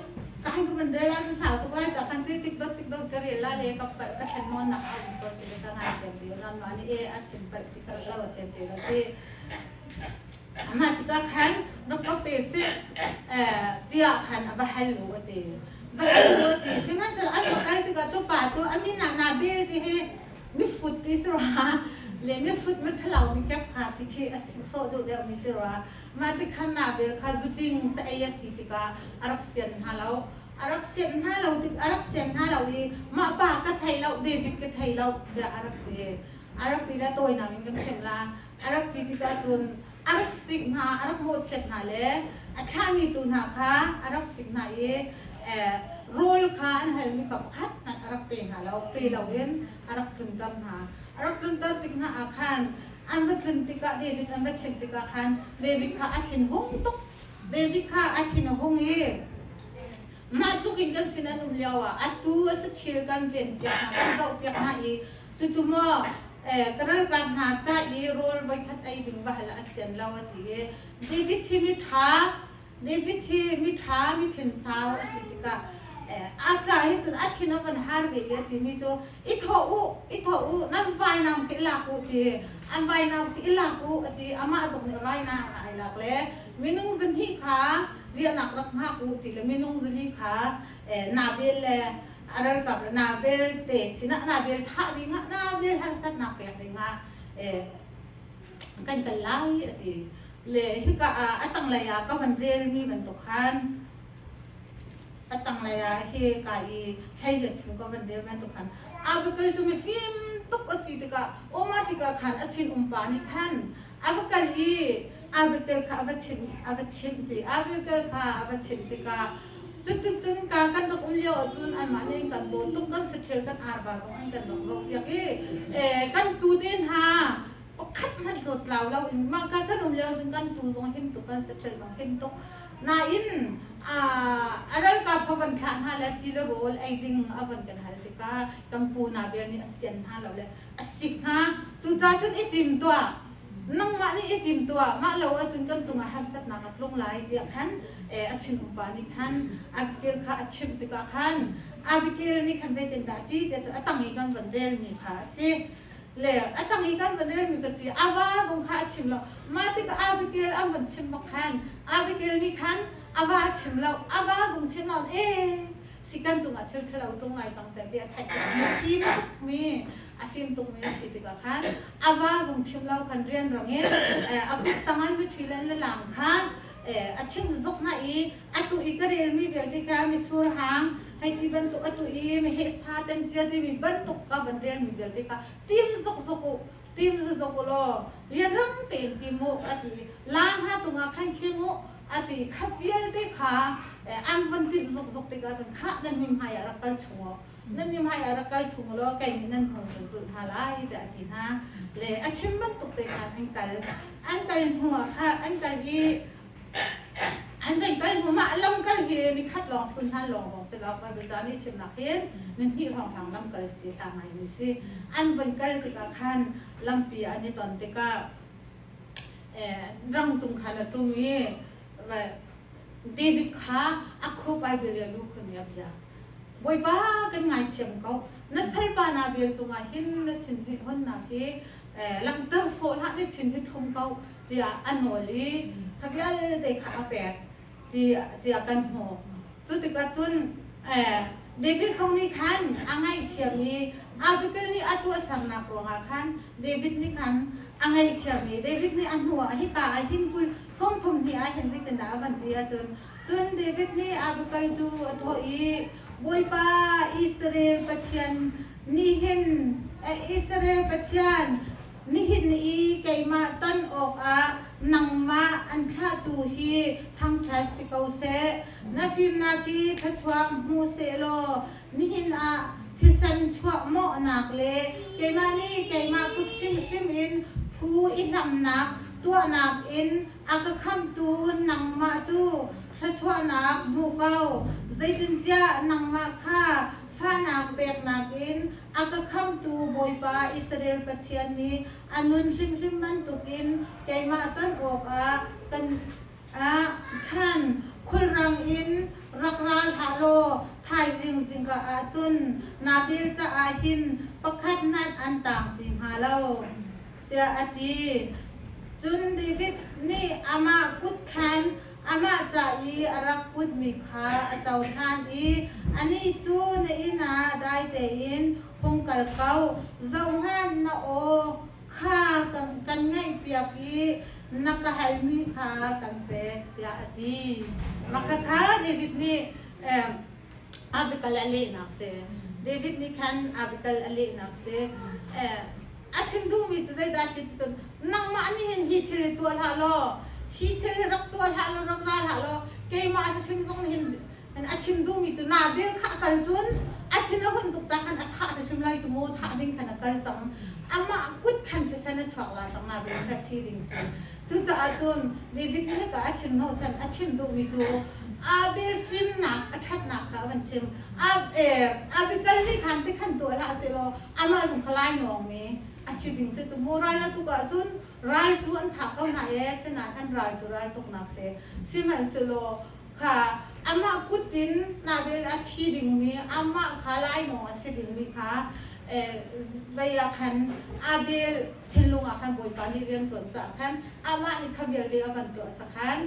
ka han ka van rel ah sau tuk lai ta khan te cik dot cik dot ka rel la le ka palh ka thlen nawn nak a um so si le ka ngai thiam ti ran ma ni e a chim palh ti ka lo te te lo te ama tikah khan rak ka pe se tiah khan a va hal u a ti va hal u a ti sihmanhsehlaw an va kal tikah cu pa cu a min ah Nabel ti hi mifut ti si rua le mifut mithalo mi kek kha ti khi a sawh duh deuh mi si rua Mah tikhan Nabel kha zuding sa ei a si tikah a rak sian hna lo. A rak sian hna lo tik a rak sian hna lo i mah pa ka thei lo David ka thei lo tiah a rak ti. A rak ti le tawinak in kan chimh la. A rak ti tikah cun a rak sik hna, a rak mawhchiat hna le a thlahmi tu hna kha a rak sik hna i rawl kha an halmi kha pakhat hmanh a rak pe hna lo. Pe loin a rak tlunter hna. A rak tlunter tik hna ah khan An va tlun tikah David an va chimh tikah khan David kha a thin hung tuk. David kha a thin a hung i mah tluk in kan sin an um lio ah atu a si thil kan ven piak hna kan zoh piak hna i cucu maw ka ralkap hna ca i rawl voikhat ei ding va hal a sian lo a ti i David hi mi ṭha David hi miṭha mithinsau a si tikah a ka hi cun a thin a van har ve i a timi cu i thawh u i thawh u nan vainam khi i lak u ti an vainam khi i lak u a ti amah zong nih vainam a ai lak le minung zahnih kha riahnak rak hngak u ti le minung zahnih kha Nabel le a ralkap le Nabel te sinah Nabel thah dingah Nabel harsatnak pek dingah kan kal lai a ti. Le hika ah a tanglei ah ka van relmi bantuk khan a tanglei ah hi ka i thlei chung ka van rel bantuk khan Abigail cu mifim tuk a si tikah oma tikah khan a sin umpa nih khan a va kal i Abigail kha a va chimh a va chimh ti Abigail kha a va chimh tikah cutic cun ka kan rak um lio ahcun anmah nih an kan dawt tuk kan sathil kan arva zong an kan rak zohpiak i kan tu te hna pakhat hmanh dawt tlau lo in mah ka kan um lio cun kan tu zong him tuk kan saṭil zong him tuk nain a ralkap kha van thlah hna le ti le rawl ei ding a van kan hal tikah kan pu hna bel nih a sian hna lo le a sik hna cucaah cun i tim tuah nangmah nih i tim tuah mah lo ahcun kan cungah harsatnak a tlung lai tiah khan a sinumpa nih khan Abigail kha a chimh tikah khan Abigail nih khan zeitindah a ti tiah cun a tang i kan van relmi kha a si Le a tang i kan van relmi ka si. A va zong kha a chim lo. Mah tikah Abigail an van chim bak khan Abigail nih khan a va chim lo. A va zong chim lo. Ee, si kan cungah thil ṭhalo tlung lai cang te tiah theih tikah na fim tukmi a fim tukmi a si tikah khan a va zong chim lo khan rianrang in a kut tang an mitthli le an le lang kha a chim zok hna i atu i ka relmi vialte kha misur hang hei ti bantuk atu i meheh sa cancia timi bantuk ka van relmi vialte kha tim zokzok u tim zokzok u law rianrang tein tim u a ti la hna cungah khan khing u a ti kha vialte kha an van timh zokzok tikah cun khah nan mi hmai ah rak kal chung u nan mi hmai ah rak kal chung u law kei nih nan hnu kan zulh hna lai tiah a ti hna le a chim bantuk te khan an kal an kal hnu ah kha an kal i An kan kal hnu mah lam kal hi nikhat lawng chun hlan lawng zong si lo Bible ca nih chimnak hin nihnih hrawnghrang lam kal si hla ngai mi si. An von kal tikah khan lampi an i ton tikah rang cung khan a ṭum i David kha a khup ai bia lu khun i a biak. Bawipa kan ngaithiam ko. Na salpa na vel cungah hin na thinhunnak hi langhter sawh hlah, na thin hi ṭhum ko tiah a nawl i kha vialte kha a pek tiah kan hmuh. Cu tikah cun David zong nih khan a ngaihthiam i Abigail nih a tuahsernak ruangah khan David nih khan a ngaihthiam i David nih a hnuah hika ah hin kul 32 ah hin zeitindah a van ti ahcun cun David nih Abigail cu a thawh i Bawipa Israel Pathian nih hin Israel Pathian Nihin i keimah ton awkah nangmah an thlahtu hi thangṭhat si ko seh. Na fimnak hi thluachuah hmu sehlaw nihin ah thisen chuah mawhnak le keimah nih keimah kut hrimhrim in phu i hlamnak tuahnak in a ka khamhtu nangmah cu thluachuahnak hmu ko. Zeitintiah nangmah kha fahnak peknak in a ka khamhtu Bawipa Israel Pathian nih a nun hrimhrim bantukin keimah ton awkah kan ah khan khulrang in rak ra hlah law thaizing zingka ah cun Nabil caah hin pakhat hmanh an tang ti hnga lo, tiah a ti. Cun David nih amah kut khan amah ca i a rak putmi kha a cohlan i anih cu na inn ah dai tein hung kal ko, zohhmanh na aw kha kan ngaihpiak i na ka halmi kha kan pek tiah a ti. Mah khakha David nih Abigail a lehnak si. David nih khan Abigail a lehnak si. A chim duhmi cu zeidah a si ti cun nangmah nih hin hi thil hi tuah hlah law hi thil hi rak tuah hlah law rak ra hlah law keimah hrim zong hin a chim duhmi cu Nabil kha a kal cun a thin a hun tuk ca khan a thah hrim lai cu mu thah ding khan a kal cang amah kut khan thisen a chuak la cang Nabil kha thi ding si. Cucaah cun David nih hika a chim hnawhchan a chim duhmi cu Abel fimnak a ṭhatnak kha a van chim. Abigail nih khan tikhan tuah hlah sehlaw amah zong kha lainawngmi a si ding si cu mu ral a tuk ahcun ral cu an thah ko hna ee asinain an ral cu ral tuknak si. Sihmanhsehlaw kha amah kut in Nabel a thi dingmi amah kha lainawng a si dingmi kha vei ah khan Abel thinlung ah khan Bawipa nih rian ṭuan caah khan amah nih kha vialte a van tuah sakhan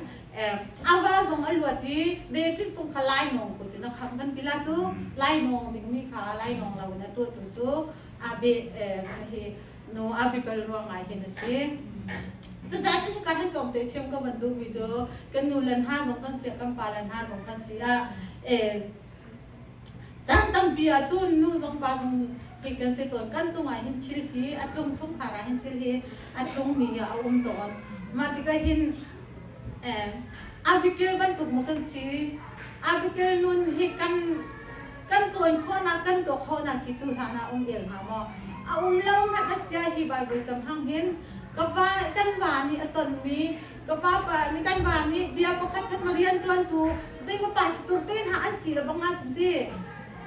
a va zong a luat i David zong kha lainawng kut in a khamh kan ti la cu lainawng dingmi kha lainawng lo in a tuahtu cu Abe hi nu Abigail ruangah hin a si. Cucaah cun hika hin tlawmte chim ka van duhmi cu kan nu le hna zong kan si kan pa le hna zong kan si ah Caan tampi ahcun nu zong pa zong hi kan si tawn. Kan cungah hin thil hi a tlung chungkhar ah hin thil hi a tlungmi a um tawn. Mah tikah hin Abigail bantuk maw kan si? Abigail nun hi kan kan cawn khawhnak, kan tuah khawhnak hi cu hlan ah um bel hnga maw? A um lo hmanh a sia hi Bible cam hang hin ka va kan va nih a tonmi Ka pa nih kan va nih bia pakhat khat ma rian ṭuantu zeimaw pastor te hna an si le bang ahcun ti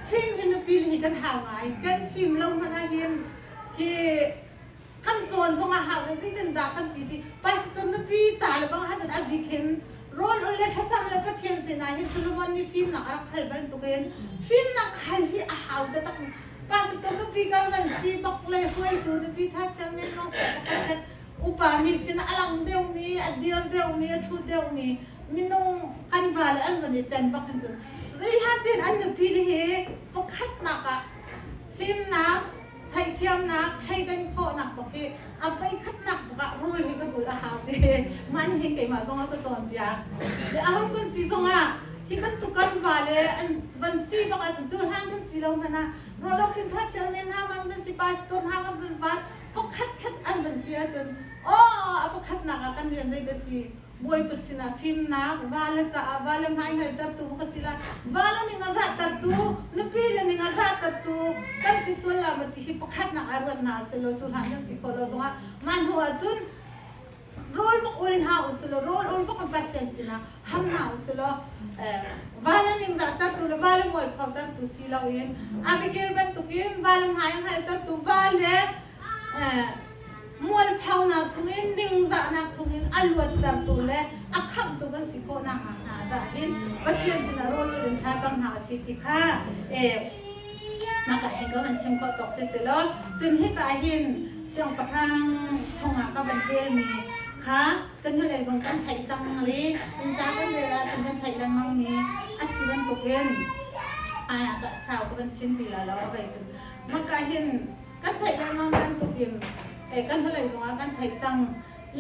fim hi nupi le hi kan hau ngai. Kan fim lo hmanh ahhin khi kan cawn zong ah hau le zeitin dah kan ti ti pastor nupi ca le bang ahcun a bik hin rawl ul le thlacam le Pathian sinah hin Solomon nih fimnak a rak hal bantukin fimnak hal hi a hau taktak. Pastor nupi kan van si bak le hruaitu nupi ṭha chiang men lawng siah pakhat khat Upa mi sinah a lang deuhmi, a dir deuhmi, a ṭhu deuhmi minung kan vale an van i can bak hin cun zeihlan tein an nupi le hi pakhatnak ah fimnak, theihthiamnak, thleidan khawhnak bak hi a voikhatnak bak ah rul hi ka bul a hau ti man hi keimah zong a ka cawnpiak. Le ahong kan si zong ah hi bantuk kan vale an van si bak ahcun cu hlan kan si lo hmanh ah ruahlo khin chat chairman hna man van si pastor hna kan van vat pakhat khat an van si ahcun aw a pakhatnak ah kan rian zei dah si Bawipa sinah fimnak vale caah vale hmaihngaltertu ka si lai vale ning a zahtertu nupi le ning a zahtertu kan si sual la ma ti hi pakhatnak ah ruat hna selaw cu hlan kan si khawh lo zongah mah hnu ahcun rawl bak ul hna u selaw rawl ul bak in Pathian sinah ham hna u selaw vale ning zahtertu le vale mualphotertu si loin Abigail bantukin vale hmai a hngaltertu vale. Mualphonak chungin ningzahnak chungin a luattertu le a khamhtu kan si khawh nakhnga hna caah hin Pathian sinah rawl ulh in thla cam hna usih ti kha mah hin ka van chim khawh tawk si selaw cun hika ah hin siangpahrang chungah ka van relmi kha kan hnulei zong kan theih cang le cun ca kan rel ahcun kan theih lengmang mi a si bantukin sau ka van chim ti la lo a vei cun maka hin kan theih lengmang bantukin kan hnulei zongah kan theih cang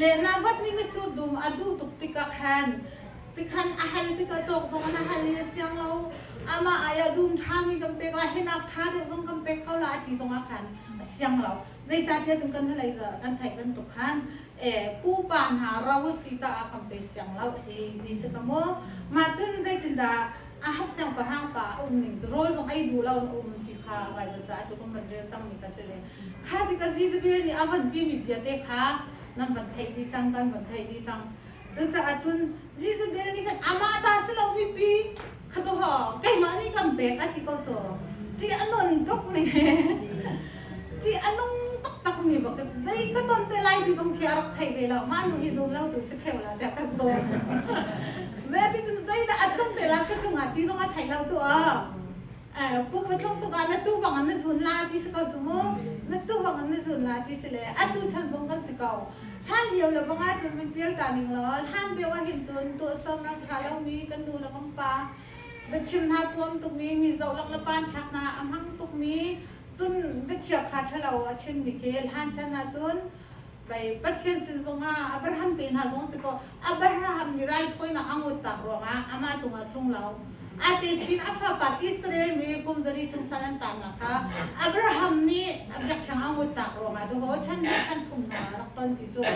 le Naboth nih mitsur dum a duh tuk tikah khan tikhan a hal tikah cawk zong an a hal i a siang lo amah ai a dum ṭhami kan pek la hinak ṭha deuh zong kan pek ko la a ti zongah khan a siang lo zeicahtiah cun kan hnulei kan theih bantuk khan pupa hna ro si caah kan pe siang lo a ti ti si ka mu mah cun zeitindah Ahab siangpahrang pa a um ning cu rawl zong ei duh lo in a um ti kha Baibal caah cu kan van rel cangmi kha si le kha tikah Jezebel nih a van timi bia te kha nan van theih dih cang kan van theih dih cang cucaah cun Jezebel nih khan amah ta si lo mipi kha to ho keimah nih kan pek a ti ko so ti a nun tuk ning ti a nung taktak mi bak zei ka ton te lai ti zong khi a rak thei ve lo mah nu hi zum lo tu si kheu la tiah ka zawn Zeticun zeidah a tlung te la ka cungah ti zong a thei lo cu a pu pathlung tuk ah na tu bang in na zun la ti si ko cu mu na tu bang in na zun la ti si le atu chan zong kan si ko hlan lio le bang ah cun min pial ta ning law hlan deuh ah hin cun tuahsam rak tha lo mi kan nu le kan pa biachim hna puam tuk mi mi zoh lak le pan thlak hna a hmang tuk mi cun biachia kha thalo a chim mi khi hlan chan ah cun Pei Pathian sin zongah Abraham te hna zong si kaw Abraham nih raithawinak a nguttak ruangah amah cungah tlung lo. A techin a fapa Israel mi kum zali chung sal an tannak kha Abraham nih biakṭheng a nguttak ruangah dawh chan hnih chan thum hna rak ton si cu.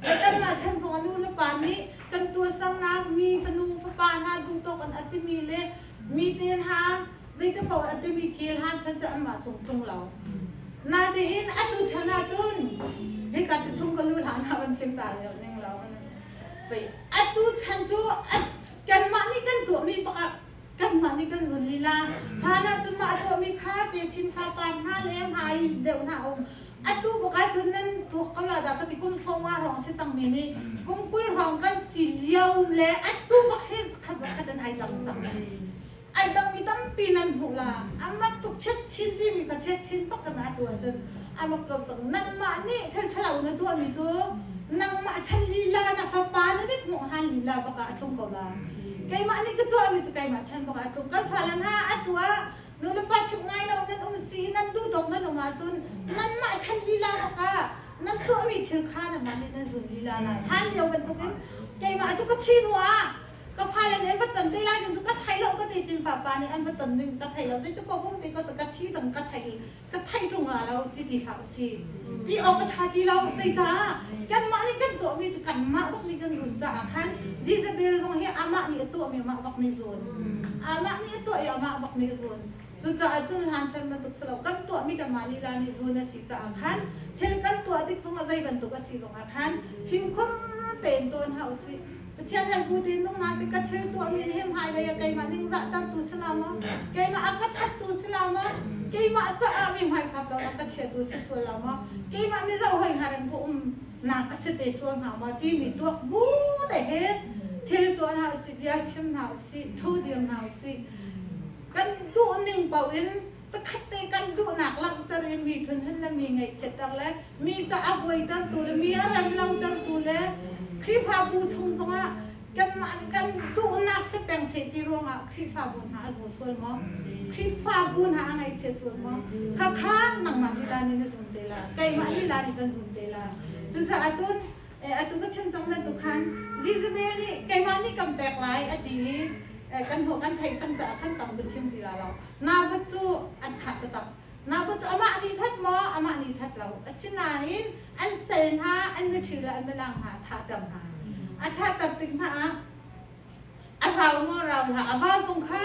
Le kanmah chan zongah nu le pa nih kan tuahsernak mi fanu fapa hna duhtawk an a timi le mi te hna zeite paoh a timi khel han chan cu anmah cung tlung lo. Natein atu chan ahcun hika cu chung ka lu hlan ah van chim ta lio ning lo pei atu chan cu kanmah nih kan tuahmi pakhat kanmah nih kan zun lila hlan ahcun mah a tuahmi kha te chin fa pa hna le hmai deuh hna um atu bak ahcun nan tuak ko la dah ka ti kum sawma hrawng si cangmi nih kum 20 hrawng kan si lio le atu bak hi khat khat an ai dang cang ai dangmi tampi nan hmuh la amak tuk chiat chin timi kha chiat chin bak kan atu ahcun amak ko cang nangmah nih thil ṭhalo na tuahmi cu nangmah chan lila na fapa na mit hmuh han lila bak ah a tlung ko la keimah nih ka tuahmi cu keimah chan bak ah a tlung kan fale hna atu ah nu le pa chimh ngai lo nan um si nan duh dawk nan um ahcun nanmah chan lila bak ah nan tuahmi thil kha nangmah nih nan zun lila lai han lio bantukin keimah cu ka thi hnu ah Ka fale nih an va ton te lai ding cu ka thei lo ka ti cin fapa nih an va ton ding ka thei lo zeitik paoh um te ka ka thi cang ka thei ka thei ṭung la lo ti ti hlah usih ti awk ka ṭha ti lo zeicah kanmah nih kan tuahmi cu kanmah bak nih kan zun caah khan Jezebel zong hi amah nih a tuahmi amah bak nih zun amah nih a tuah i amah bak nih zun cucaah cun hlan chan bantuk si lo kan tuahmi kanmah lila nih zun a si caah khan thil kan tuah tik zongah zei bantuk a si zongah khan fimkhur tein tuan hau usih Pathian hal bu tein nung hna sih ka thil tuahmi nih hin hmailei ah keimah ningzah tertu si la maw? Keimah a ka thattu si la maw? Keimah caah mi hmaikhap lo ka chiatu si sual lo maw? Keimah mi zoh hoi hnga ko um nak a si te sual hnga maw timi tuak bu te he thil tuah hna usih bia chim hna usih thu dir hna usih kan duh ning paoh in Zakhat te kan duhnak langhter i mi thunhun le mi ngaihchiatter le mi ca a buaitertu le mi a rem lotertu le Khrihfabu chung zongah kanmah nih kan duhnak si peng seh ti ruangah Khrihfabu hna a zaw sual maw? Khrihfabu hna a ngaihchia sual maw? Khakha nangmah lila nih na zum te la, keimah lila nih kan zum te la. Cucaah cun atu ka chim cang bantuk khan Jezebel nih keimah nih kan pek lai a ti i kan hnawh kan theih cang caah khan tam ka chim ti la lo. Naboth cu an thah taktak. Naboth cu amah nih that maw? Amah nih that lo. Asinain an sal hna, an miṭhi le an milang hna a thahter hna. A thahter tik hna ah a rau maw rau hlah a va zung kha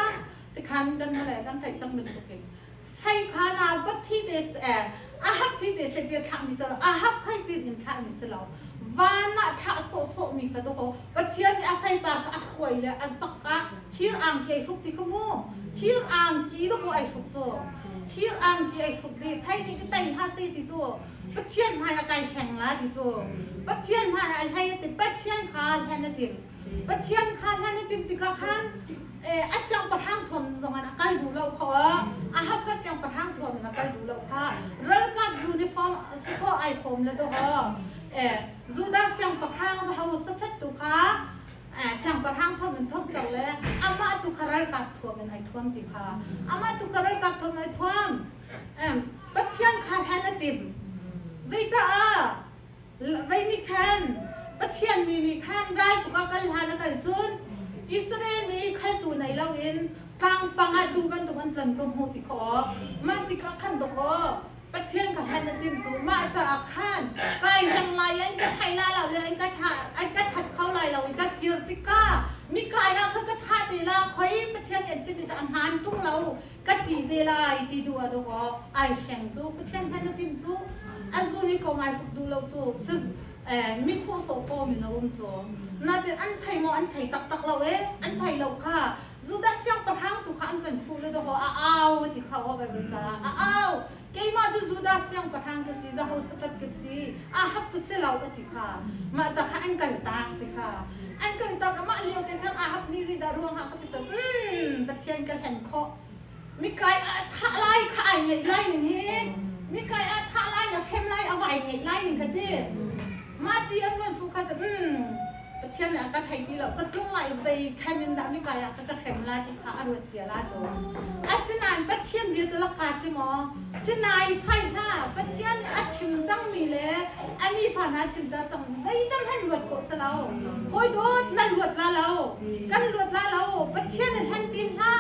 tikhan kan le kan theih cang bantukin fei kha Naboth thi te Ahab thi te se tiah thlahmi si lo Ahab khai tin in thlahmi si lo van ah thlah sawhsawhmi kha dawh Pathian nih a feipar kha a hruai le a zak ah thir angki ai hruk ti kha mu thir angki dawh ai hruk cu thir angki. angki ai hruk dih thei nih ka tei hlah seh ti cu Pathian hmai ah kai hleng la ti cu Pathian hmai ah ai hlei a ti Pathian kha hlen a tim Pathian kha hlen a tim tikah khan a siangpahrang thuam zong in a kal duh lo kho Ahab kha siangpahrang thuam in a kal duh lo kha ralkap uniform sawsawh ai fawm le dawh Judah siangpahrang Jehoshaphat tu kha siangpahrang thuam in thuamter le amah tu kha ralkap thuam in ai thuam ti kha amah tu kha ralkap thuam ai thuam Pathian kha hlen a tim zeicaah vei nih khan Pathian mi nih khan ral tuk ah kal hlan a kal cun Israel mi khaltu nei loin tlangpang ah tuu bantuk an tlan ko hmuh ti khawh mah tikah khan dawkaw Pathian ka hlan a tim cu mah caah khan kai hleng lai i an ka thai la lo le an ka thah an ka that kho lai lo i ka kir tikah mikai ah khan ka thah te la khoi Pathian nih an chimmi cu a hmaan ṭung lo ka ti te lai ti duh ah dawkaw ai hleng cu Pathian hlan a tim cu a uniform ai hruk duh lo cu mi sawhsawh form in a um cu natin an thei maw an thei taktak lo e an thei lo kha Judah siangpahrang tu kha an van fuh le dawkaw a au ti kha aw Bible caah a au keimah cu Judah siangpahrang ka si Jehoshaphat ka si Ahab ka si lo a ti kha mah ca kha an kal tak ti kha an kal tak mah lio te khan Ahab nih zeidah ruangah ka ti to Pathian ka hlen khawh mikai a thah lai kha ai ngeih lai ning hi mikai a thah lai na hrem lai a vai ngeih lai ning ka ti mah ti an van fuh kha cu Pathian nih a ka thei ti lo ka tlung lai zei khan in dah mikai ah ka ka hrem lai ti kha a ruat cia la cu asinain Pathian bia cu lakka si maw sinai sai hlah Pathian nih a chim cangmi le a mi fa hna chimter cang zeidang han luat khawh si lo hawi dawt nan luat la lo kan luat la lo Pathian in han tim hna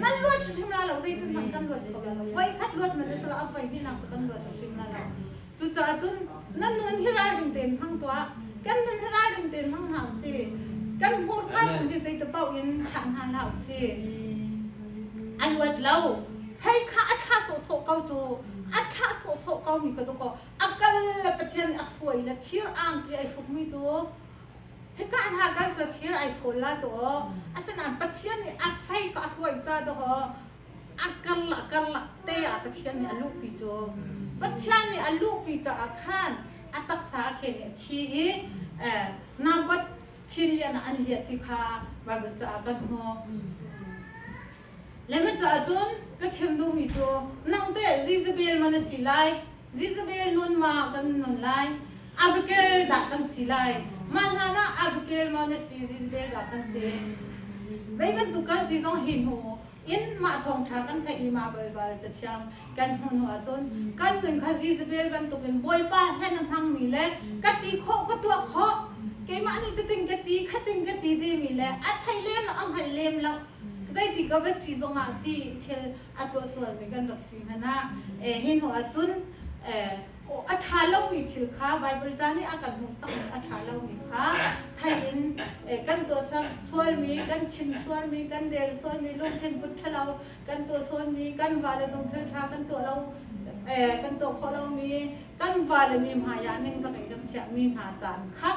nan luat hrimhrim la lo zeitin hmanh kan luat kho la lo voi khat luat man si lo a voi hnihnak cu kan luat hrimhrim la lo Cucaah cun nan nun hi ralring tein hmang tuah. Kan nun hi ralring tein hmang hna usih. Kan hmurka chung hi zeiti paoh in thlah hna hlah usih. A luat lo. Hei kha a thlah sawhsawh ko cu. A thlah sawhsawh ko mi kha dawkaw a kal le Pathian nih a hruai le thir angki ai hrukmi cu hika hna kal sila thir ai chawl la cu aw. Asinain Pathian nih a fei kha a hruai ca dawkaw a karlak karlak te ah Pathian nih a luhpi cu Pathian nih a luhpi caah khan a taksa a khen i a thi i Naboth thin lian ah an liah ti kha Bible caah kan hmuh. Le caah cun ka chim duhmi cu nang teh Jezebel ma na si lai Jezebel nun ma kan nun lai Abigail dah kan si lai mah hlan ah Abigail ma na si Jezebel dah kan si zei bantuk kan si zong hi hnu in mah thawngṭha kan theihmi mah Baibal cathiang kan hmuh hnu ahcun kan nun kha Jezebel bantukin Bawipa hlen a hmangmi le ka ti khawh ka tuah khawh keimah nih cutin ka ti khatin ka ti timi le a thei lem lo a hngal lem lo zeiti ka va si zongah ti thil a tuah sualmi kan rak si hmanh ah hi hnu ahcun a ṭha lomi thil kha Baibal ca nih a kan hmuhsakmi a ṭha lomi kha thei in kan tuahser sualmi, kan chim sualmi, kan rel sualmi, lungthin put ṭhalo kan tuah sualmi, kan vale zong thil ṭha kan tuah lo kan tuah khawh lomi, kan vale mi hmai ah ningzak in kan chiahmi hna caan kha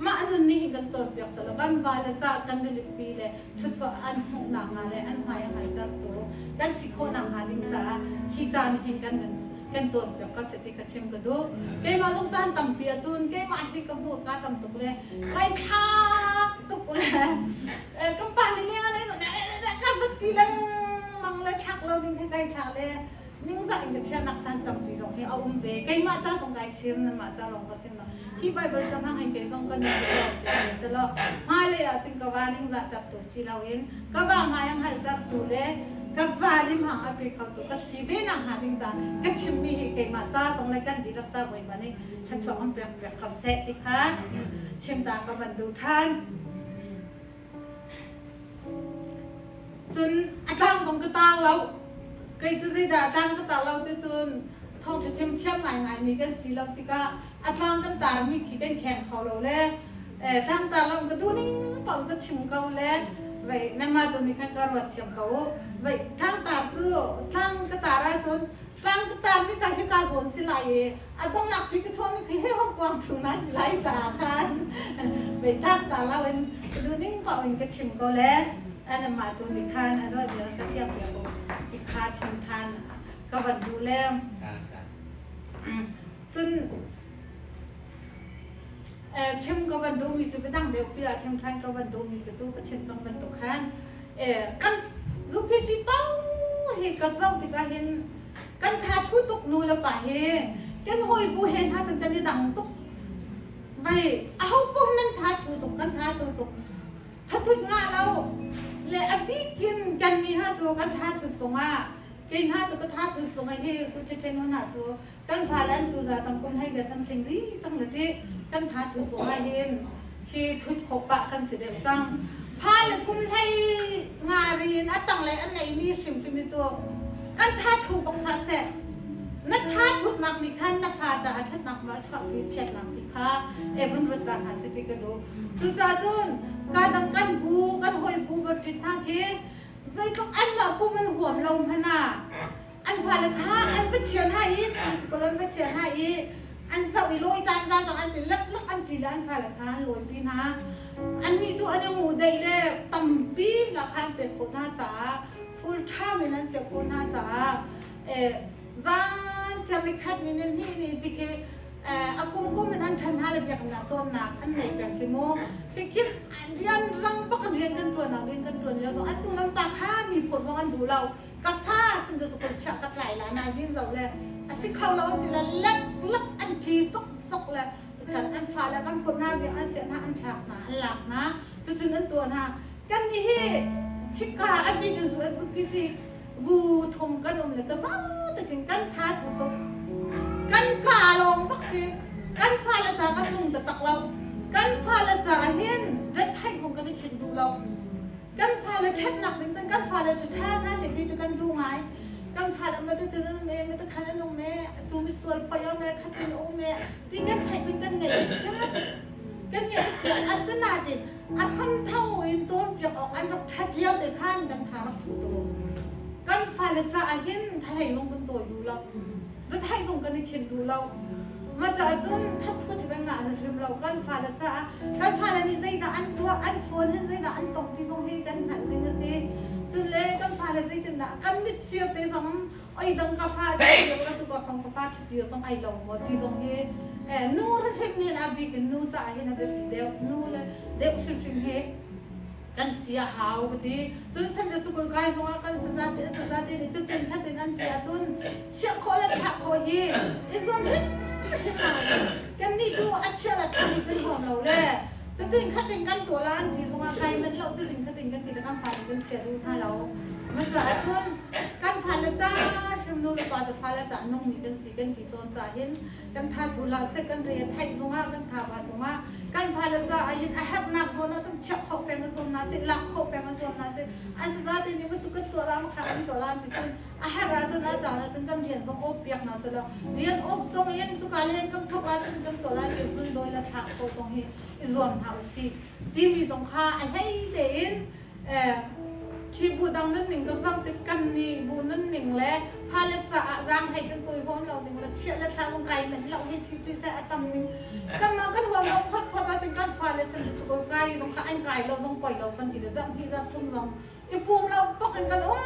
mah nun nih hin kan cawnpiak selaw kan vale ca kan rilipi le thluachuah an hmuhnak hnga le an hmai a hngaltertu kan si khawhnak hnga ding caah hi caan hin kan nun kan cawnpiak ka si ti kha chim ka duh. Keimah zong caan tampi ahcun keimah hi ka hmuh ka tam tuk le kai thlak tuk le kan pa nih leng ah ka vut ti lengmang le thlak lo ding khi kai thlak le ningzah in ka chiahnak caan tampi zong hi a um ve. Keimah ca zong kai chim, nanmah ca lawng ka chim lo. Hi Bible cang hang in kei zong ka nun ka cawnpiak ve selaw hmailei ah cun ka va ningzah tertu si loin ka va hmai a hngaltertu le ka va limhang a pe khotu ka si ve nak hnga ding caah ka chimmi hi keimah ca zong le kan dihlak ca Bawipa nih thluachuah kan pek piak ko seh ti kha chim ta ka van duh ṭhan. Cun a tlang zong ka tar lo. Kei cu zeidah a tlang ka tar lo ti cun thawngṭha chim thiam ngaingaimi kan si lo tikah a tlang kan tarmi khi kan kheng kho lo le tlang tar lo ka duh ning paoh ka chim ko le vei nangmah tu nih khan ka ruat thiam ko u. Vei tlang tar cu tlang ka tar ahcun tlang ka tarmi ka hika zawn si lai i a donghnak pi ka chuahmi khi he hok kuang chung na si lai caah khan vei tlang tar lo in ka duh ning paoh in ka chim ko le anamah tu nih khan a ruah zia ka thiam piak ko ti kha chim ṭhan. ka van duh le cun chim ka van duhmi cu biadang deuh pi ah chim ṭhan ka van duhmi cu tu ka chim cang bantuk khan kan UPC paoh hi ka zoh tikah hin kan tha thu tuk nu le pa hi kan hawi bu he hna cun kan i dang tuk vai aho poh nan tha thu tuk kan tha thu tuk thathut ngah lo le a bikin kan ni ha cu kan tha thut zongah kei hna cu ka tha thut zongah hi kuṭiṭen hna cu kan fale an cuza cang kum hlei le tam tling dih cang le ti kan tha thut zongah hin hi thut khawh pah kan si deuh cang fale kum hlei nga rin a tang le a neimi hrimhrim hi cu kan tha thu bak hlah seh na tha thutnak nih khan na fa caah ṭhatnak ma a chuahpi chiatnak ti kha evun rut ta hna si ti ka duh cucaah cun ka dang kan bu kan hawi bu va ṭit hna khi zeitluk anmah pum an huam lo hmanh ah an fale kha an va chia hna i school an va chia hna i an zoh i lawi caan za zong an ti leklak an ti le an fale kha an lawipi hna annih cu an i nguh deih le tampi la kha an pek khawh hna caah full time in an chiah khawh hna caah zan chiar ni khat ni ni hnih ni ti khi a kum kum in an ṭhan hna le biaknak cawnnak an nei peng khi mu tikhin rian rang bak in rian kan ṭuan ah rian kan ṭuan lio zong an nu lam pa kha mi phawt zong an duh lo ka fa sin tu sukul chiah ka tlai la na zin zo le a si kho lo an ti le lek lek an tli sok sok le tikhan an fa le kan phawt hna biak an chiah hna an thlak hna an lak hna cucun an tuah hna kan nih hi hika an bik in zu an zu si bu thum kan um le ka za takin kan tha thu tuk kan ka lawng bak si kan fale ca kan nung taktak lo kan fale ca hin ret thaih zong kan i khinh duh lo kan fale ṭhatnak ding cun kan fale cu ṭha hna seh ti cu kan duh ngai kan fale ma te cun me me te khan an um me cu mi sual poi o me khatin um me ti kan theih cun kan ngeih a chia kan ngeih a chia asinain a hram tho in cawnpiak awk an rak ṭhat lio te khan kan tha rak thu tu kan fale caah hin thalei zong kan cawi duh lo rathai zong kan i khin duh lo ma caah cun thathu thi kan ngah an hrim lo kan fale caah kan fale nih zeidah an tuah an phone hin zeidah an tong ti zong hi kan hngalh ding a si cun le kan fale zeitindah kan mitsir te zong oi dang ka fa ka tu ka phong ka fa ṭhutir zong ai lo maw ti zong hi nu hrimhrim nih a bik in nu caah hin a biapi deuh nu le deuh hrimhrim hi kan si a hau ka ti cun Sunday school kai zongah kan sazate an sazate nih cutin khatin an ti ahcun chiah khawh le thlah khawh hi i zuam hrimhrim hna kan nih cu a chiah le thlah hi kan huam lo le cutin khatin kan tuah la an ti zongah kai manh lo cutin khatin kan ti le kan fale kan chia duh hna lo masa ahcun kan fale ca hrim nu le pa cu fale ca nungmi kan si kan ti tawn ca hin kan tha thu la seh kan re a theih zongah kan tha ba zongah kan fale caah hin a herhnak zawn ah cun chiah khawh peng a zuam hna seh lak khawh peng a zuam hna seh an saza te nih cu kan tuah la kha kan tuah la ti cun a herh ahcun a caan ahcun kan rian zong awp piak hna seh law rian awp zong in cuka len kan chok ahcun kan tuah la ti zun dawi la thlah khawh zong hi i zuam hna usih timi zong kha a hlei tein Khi bu dang nunning ka zoh tik kan nih bu nunning le fale caah zaang hlei kan cawi huam lo ning le chiah le thla zong kai manh lo hi thi thi a tam ning kan mah kan huam lo phot phot ahcun kan fale san school kai zong kha an kai lo zong poi lo kan ti le zarh hnih zarh thum zong i pum lo bak in kan um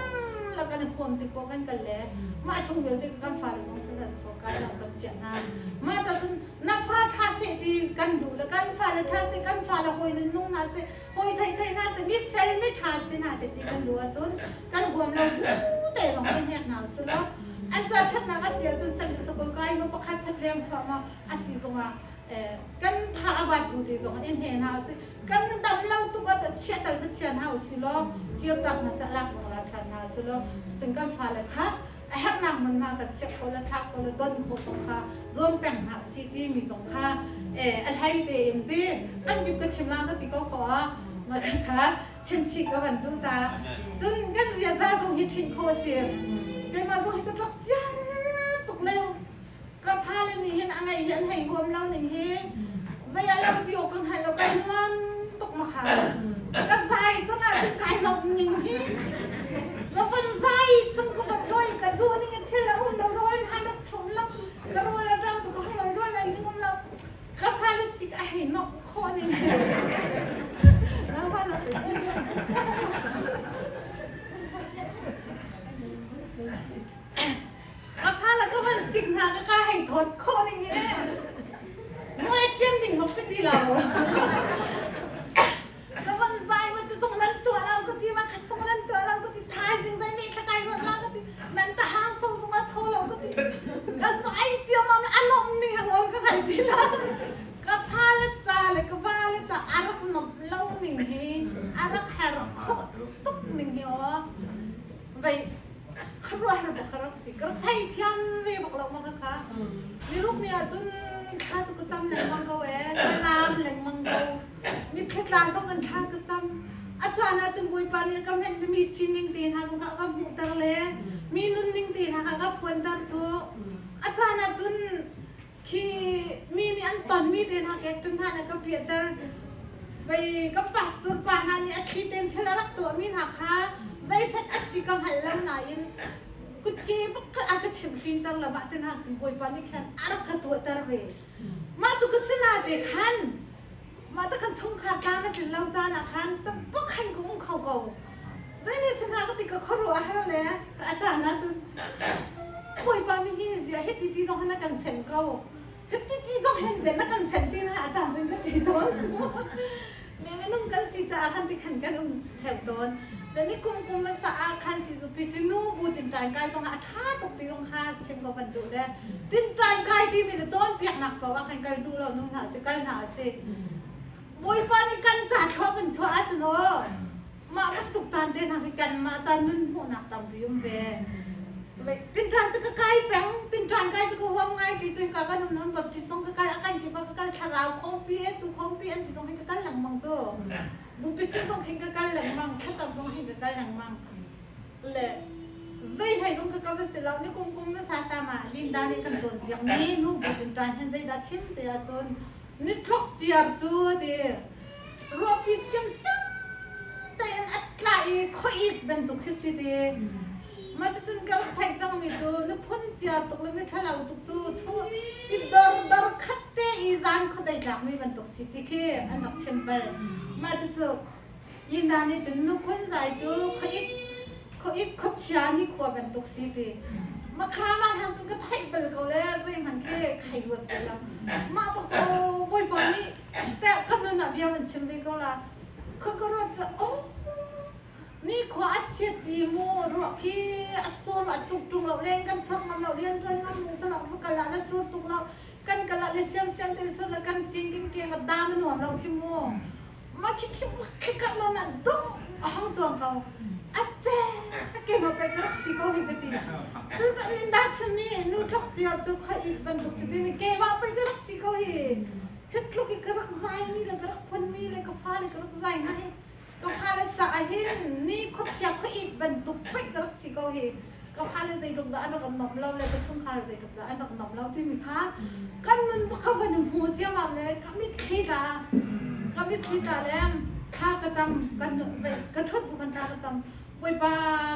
la kan i fuam tik ko kan kal le mah chung vialte kan fale zong san so kai lo kan chiah hna mah ca cun na fa tha seh ti kan duh le kan fale tha seh kan fale hawi nun nung hna seh hawi thei thei hna seh mi fel mi ṭha si hna seh ti kan duh ahcun kan huam lo bu te zong kan hnek hna usih law an ca ṭhatnak a si ahcun san sakul kai ma pakhat khat leng chuah ma a si zongah kan tha a bat bu te zong in hne hna usih kan dam lo tuk ah chia tal va chia hna usih law kir tak hna seh lak zong la ṭhan hna usih law cutin kan fale kha a herhnak hmunhma kan chiah khawh le thlah khawh le don khawh zong kha zuam peng hna usih timi zong kha a hlei tein ti kan bik ka chim la ka ti ko kho ah ma kha chinchi ka van duh ta cun kan ziaza zong hi thin khawh a si keimah zong hi ka tlok ciar tuk le ka fale nih hin a ngeih hi an hei huam lo ning hi zei ah lo ti awk kan hngal lo kai nuam tuk ma kha ka zai cang ah cun kai lawmh ning hi ka van zai cang ka van lawi ka duh ning in thil a um lo rawl in han chum lo ka rawl a rang tu ka hang lo rawl ei ding um lo ka fale sik a hei nok khawh ning dawt khawh ning hi muai sian ding bak si ti lo. Ka van zai ma cu zong nan tuah lo ka ti ma kha song nan tuah lo ka ti thaizing zai me thlakai ruat la ka ti nan ta hang so zong a tho lo ka ti ka zai cio ma a lom ni ka ngol ka ngai ti la ka fa le ca le ka va le ca a rak nom lo ning hi a rak her khawh tuk ning hi aw vei khuaruahhar bak ka rak si ka rak thei thiam ve bak lo ma ka kha niruk ni ahcun thla cu ka cam lengmang ko ee ka laam lengmang ko mitthli tla zong in thla ka cam a caan ahcun Bawipa nih a ka hmenh mi sining te hna zong kha a ka hmuhter le mi nunning te hna kha a ka phuanter cu a caan ahcun khi mi nih an tonmi te hna kek tu hna na ka piahter vei ka pastor pa hna nih a thli ten thil a rak tuahmi hna kha zeiset a si ka hngal lo nain kutke bak kha a ka chimhrinter lo mah te hna cun Bawipa nih khan a rak ka tuahter ve mah cu ka sina te khan mah te khan chungkhar tlam a tlin lo caan ah khan bak khan ka um kho ko zei nih si hna ka ti ka khuaruah a har le a caan ah cun Bawipa mi hi zia hiti ti zong hin a kan sen ko hiti ti zong hin zen a kan sen ti na a caan cun ka ti tawn mi minung kan si caah khan ti khan kan um theu tawn le ni kum kum sa ah khan si zu pi si nu bu tin tai kai zong ah a tha tuk ti zong kha chim ko ban duh le tin tai kai ti mi le cawn piak nak paoh ah khan kal duh lo nu hna si kal hna si Bawipa nih kan ca thlawh kan chuah ahcun aw mah bantuk caan te hna khi kanmah caan nun hmuhnak tampi um ve. Tinṭan cu ka kai peng, tinṭan kai cu ka huam ngai ti cu hika kan um nun Baptist zong ka kal, a kan kip ah ka kal, thlarau khawmpi he cu khawmpi an ti zong hin ka kal lengmang cu. Bupi sin zong khin ka kal lengmang, thlacam zong hin ka kal lengmang. Le zei hlei zong ka ka va si lo, ni kum kum sa sa ma Linda nih kan cawnpiak mi nu bu tinṭan hin zeidah chim te ahcun Nitlok ciar cu ti ruahpi siamsiam tein a tla i khuaik bantuk khi si ti. Mah cucun ka rak theih cangmi cu na phun ciar tuk le mithalo tuk cu chu ti dor dor khat te i zan khuadei tlakmi bantuk si ti khi an rak chim bal. Mah cucu Linda nih cun nuphun zai cu khuaik khuaik khuachia nikhua bantuk si ti. Makha mah hlan cu ka theih bal ko le zeihmanh khi khai ruat ve lo. Mah bak cu Bawipa nih teh ka nun ah bia van chim ve ko la. Khua ka ruat cu oh nikhua a chiat i mu ruah khi a sur a tuk ṭung lo leng kan chuak ngam lo rian ṭuan ngam mu salak va kal ah na sur tuk lo kan kal ah le siamsiam te sur le kan cing king keng a dam a nuam lo khi mu. Mah khi khi ka non ah dong a hong cuang ko. A ce keimah pei ka rak si ko hi ka ti. Tu ka Linda chimmi nu tlok cio cu kha i bantuk si timi keimah pei ka rak si ko hi. Hi tluk i ka rak zaimi le ka rak phunmi le ka fale ka rak zai hna hi ka fale caah hin ni khuachia khuaik bantuk pei ka rak si ko hi. Ka fale zeitluk dah an rak nuamh lo le ka chungkhar zeitluk dah an rak nuamh lo timi kha kan nun kha van i hmu ciammam le ka mitthli tla ka mitthli tla le thla ka cam kan ka thut bu kan thla ka cam Bawipa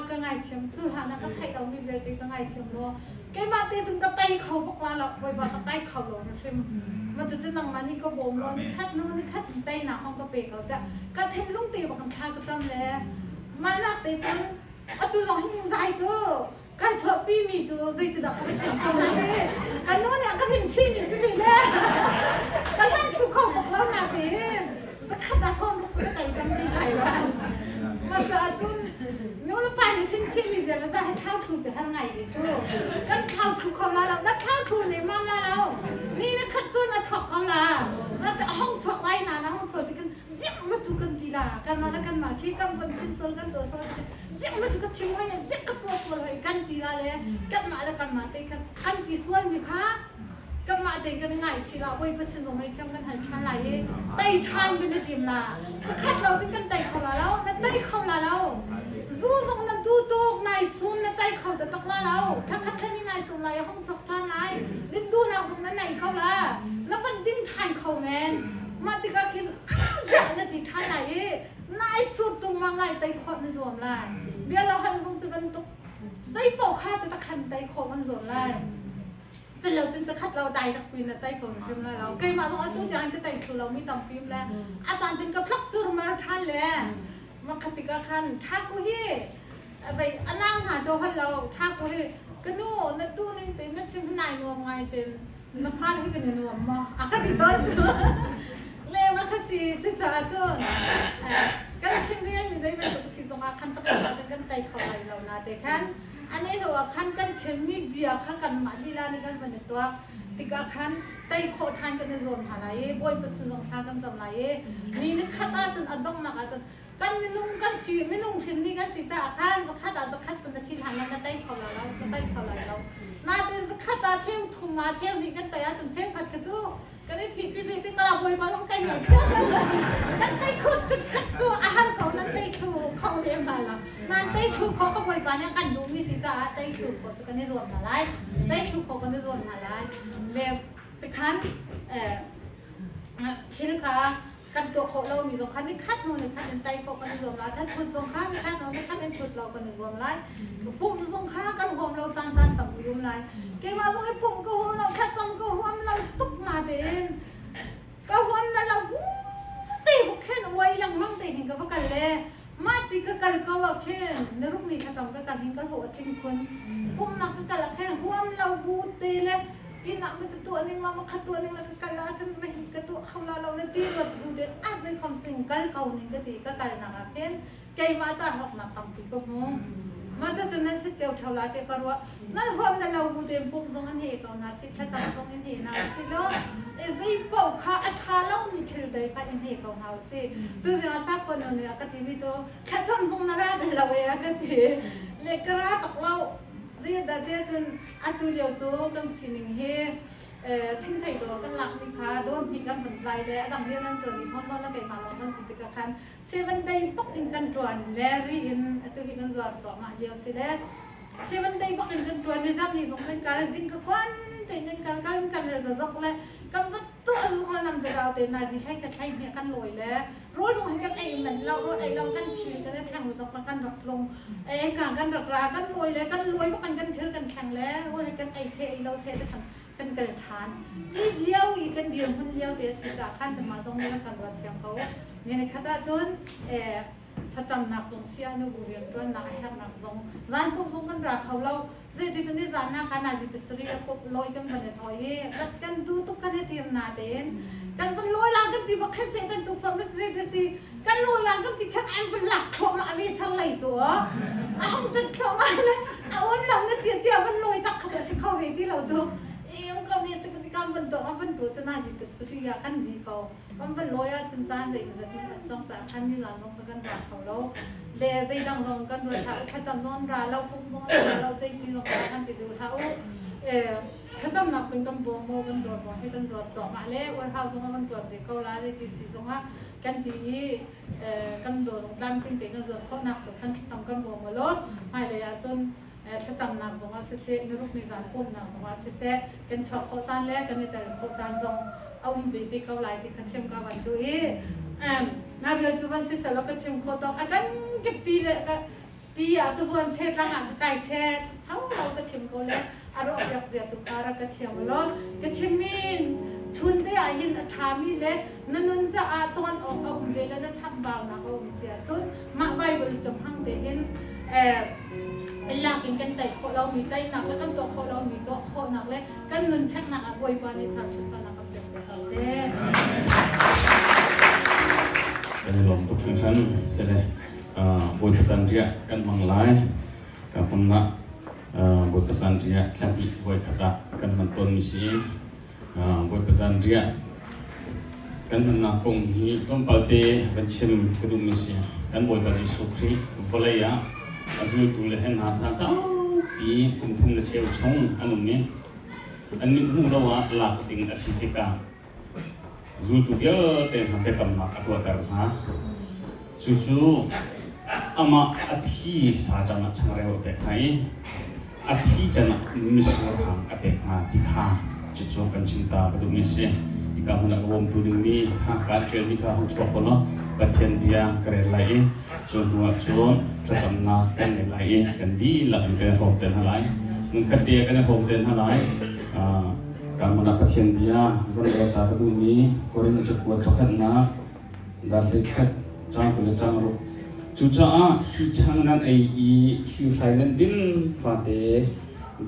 ka ngaithiam cu hlan ah ka theih lomi vialte ka ngaithiam law keimah te cun ka tei kho bak la lo Bawipa ka tei kho lo hrim ma cucu nangmah nih ka bawm law ni khat nu ni khat in teinak hong ka pe ko tiah ka thinlung te bak in thla ka cam le mah nak te cun Atu zong hin zai cu kai chuahpi mi cu zeitindah ka va chim kho hna ti. Kan nu nih a ka min chihmi si ve le. Ka hlan thlu kho bak lo na ti. Zakhat ah sawm ruk cu ka tei cang ti kai ran. Mah caah cun nu le pa nih hrin chihmi zial le zah hi thlau thlu cu har ngai ve cu. Kan thlau thlu kho la lo. Na thlau thlu lemmam la lo. Ni na khat cun a chuak ko la. Na hong chuak lai na na hong chuak ti kan ziah ma cu kan ti la kanmah le kanmah khi kan kan chim sual kan tuah sual ziah ma cu ka chim hoi ziah ka tuah sual hoi kan ti la le kanmah le kanmah te khan kan ti sual mi kha kanmah te kan ngaichih la Bawipa sin zong ngaihthiam kan hal ṭhan lai i tei ṭhan kan i tim la zakhat lo cun kan tei kho la lo na tei kho la lo zu zong na du tuk nai sum na tei kho ta tak la lo thakhat khan i nai sum lai hong chok ṭhan lai din duhnak zong na nei kho la na van ding ṭhan kho men Mah tikah khin ziah na ti ṭhan lai i nai sur tungmang lai tei khawh na zuam lai. Bia lo hal zong cu bantuk zei paoh kha cu takhan tei khawh kan zuam lai. Cilo cun cakhat lo dai rak pui na tei kho hrim lai lo. Keimah zong atu tiang ka tei thlu lomi tampi um le a caan cun ka plak curmar ṭhan le makhat tikah khan ṭha ku hi vei anang hna cu hal lo ṭha ku hi. Ka nu na tu ning te na chim nai nuam ngai ten na phal hi kan i nuam maw? A ka ti tawn cu. Le ma kha si cucaah cun kan chim rian mi zei bantuk si zongah khan taksa cun kan tei kho lai lo na te khan ane lo ah khan kan chimmi bia kha kanmah lila nih kan van i tuak tikah khan tei khawh ṭhan kan i zuam hna lai i Bawipa sin zong thla kan cam lai i ni ni khat ahcun a donghnak ahcun kan minung kan si minung hrinmi kan si caah khan zakhat ah zakhat cun na thil hlan na tei kho lai lo na tei kho lai lo nain zakhat ah cheu thum ah cheu hnih kan tei ahcun cheukhat kha cu kan i thih pi ti kala Bawipa zong kai lo kan tei khut cut cut cu a har ko nan tei thlu kho lem hna lo nan tei thlu kho ka Bawipa nih a kan duhmi si caah tei thlu khawh cu kan i zuam hna lai tei thlu khawh kan i zuam hna lai le tikhan thil kha kan tuah khawh lomi zong kha nikhat hnu nikhat in tei khawh kan i zuam lai. Thathut zong kha nikhat hnu nikhat in thut lo kan i zuam lai. Pumh zong kha kan huam lo caan caan tam um lai. Keimah zong hi pumh ka huam lo, thlacam ka huam lo tuk na tein ka huam na lo te buk khin uai lengmang te hin ka va kal le mah ti ka kal ko ah khin naruk ni thlacam ka kal hin ka hlawh a tling khun. Pumhnak ka kal ah khin huam lo bu te le inn ah ma cu tuah ning ma ma kha tuah ning la ka kal ah cun ma hi ka tuah kho la lo na ti ruat bu de a zei khom sing kal ko ning ka ti ka kal nak ah khin keimah ca hlawknak tampi ka hmu ma cu cun nan si cio theo la te ka ruah nan huam na lo bu den pum zong an he ko na si thlacam zong in he na si lo e zei paoh kha a tha lo mi thil dei kha in he ko hna si tu zing ah sakhuan nu nih a ka ti mi cu thlacam zong na ra bel lo e a ka ti le ka ra tak lo Zeidah tiah cun atu lio cu kan sining hi thingthei dawr kan lakmi kha dawr hnih kan van tlai le a dang rian an ṭuan i hmawlhmawlh le keimah lawng kan si tikah khan 7 day bak in kan ṭuan le ri in atu hi kan zuar cuahmah lio si le 7 day bak in kan ṭuan i zarhni zong kan kal zing ka khuan tein kan kal kal kan rel zazok le kan va tuah zong le nam zarau te nazi hlei ka thlei hnih kan lawi le rawl zong hi kan ei manh lo rawl ei lo kan thil kan i thleng zok kan rak tlung e ka kan rak ra kan lawi le kan lawi bak kan thil kan thleng le rawl hi kan ei che ei lo che te khan kan kal ṭhan ti lio i kan dirhmun lio te si ca khan te ma zong nih kan ruat thiam ko ne ni khat ahcun e thlacamnak zong sia nu bu rian ṭuannak a herhnak zong zan pum zong kan ra kho lo zeiti cun ni zan na khan azi pasarih a kup lawi kan van i thoi i rat kan du tuk kan i tim na tein kan van lawi la kan ti bak khan se kan tuk fam si ti si kan lawi la kan ti khan an van lak thlo ma vi sang lei chu a hong tat thlo ma le a on lo na chia chia van lawi tak kha si kho ve ti lo chu i um ko ni si kan van to van tu chu na ji pasarih ya kan di ko Kan van lawi ahcun caan zeimawzat nih an cang caah khan nizan zong kha kan ra kho lo. Le zeidang zong kan ruat hlah u, thlacam zong an ra lo, pum zong an ra lo, zeiti zong kha kan ti duh hlah u. Thlacamnak cun kan bawm maw, kan dawr zong hi kan zuar cuahmah le uarhau zong ah kan tuan ve ko la, zeiti si zongah kan ti i kan dawr zong tlamtling tein kan zuar khawhnak tu khan thlacam kan bawm u law hmailei ahcun thlacamnak zongah siseh, niruk nizan pumnak zongah siseh, kan chuah khawh caan le kan i tel khawh caan zong a um ve te ko lai ti kha chim ka van duh i na vial cu van siseh law ka chim khawh tawk a kan ka ti le ka ti ah ka zuan che tlang ah ka kai che cho lo ka chim ko le a rawh piak zia tu kha rak ka thiam law ka chim min chun te ah hin a ṭhami le na nun caah cawn awk a um ve le na chambaunak a um si ahcun mah Bible cam hang te hin lak in kan tei khawh lomi teinak le kan tuah khawh lomi tuah khawhnak le kan nun cheknak ah Bawipa nih thangṭhatnak kan pek te ko seh. Kan i lawm tuk hringhran sile Bawipa zan riah kan hmang lai ka hmun ah Bawipa zan riah thla hnih voi khat ah kan hman tawnmi si Bawipa zan riah kan hmannak kong hi tlawmpal te van chim ka duhmi si. Kan Bawipa Jesuh Khrih vawlei ah a zultu le he hna saupi kum thum le cheu chung an um i an mit hmuh lo ah lak ding a si tikah zultu vialte hna biakamnak a tuahter hna. Cucu amah a thi sa can ah changreu a pek hna i a thi can ah mitsur hang a pek hna ti kha cucu kan chim ta ka duhmi a si. Hika hmun ah ka bawmtu dingmi kha kaan ṭialmi kha hung chuak ko law Pathian bia ka rel lai i cu hnuah cun thlacamnak kan ngei lai i kan dihlak in kan i hrawm te hna lai. Hmunkhat te ah kan i hrawm te hna lai. Ka hmun ah Pathian bia von rel ta ka duhmi Korin cakuat pakhatnak Dar khat cang 20 le cang ruk. Cucaah hi chang nan ei i hi hrai nan din fate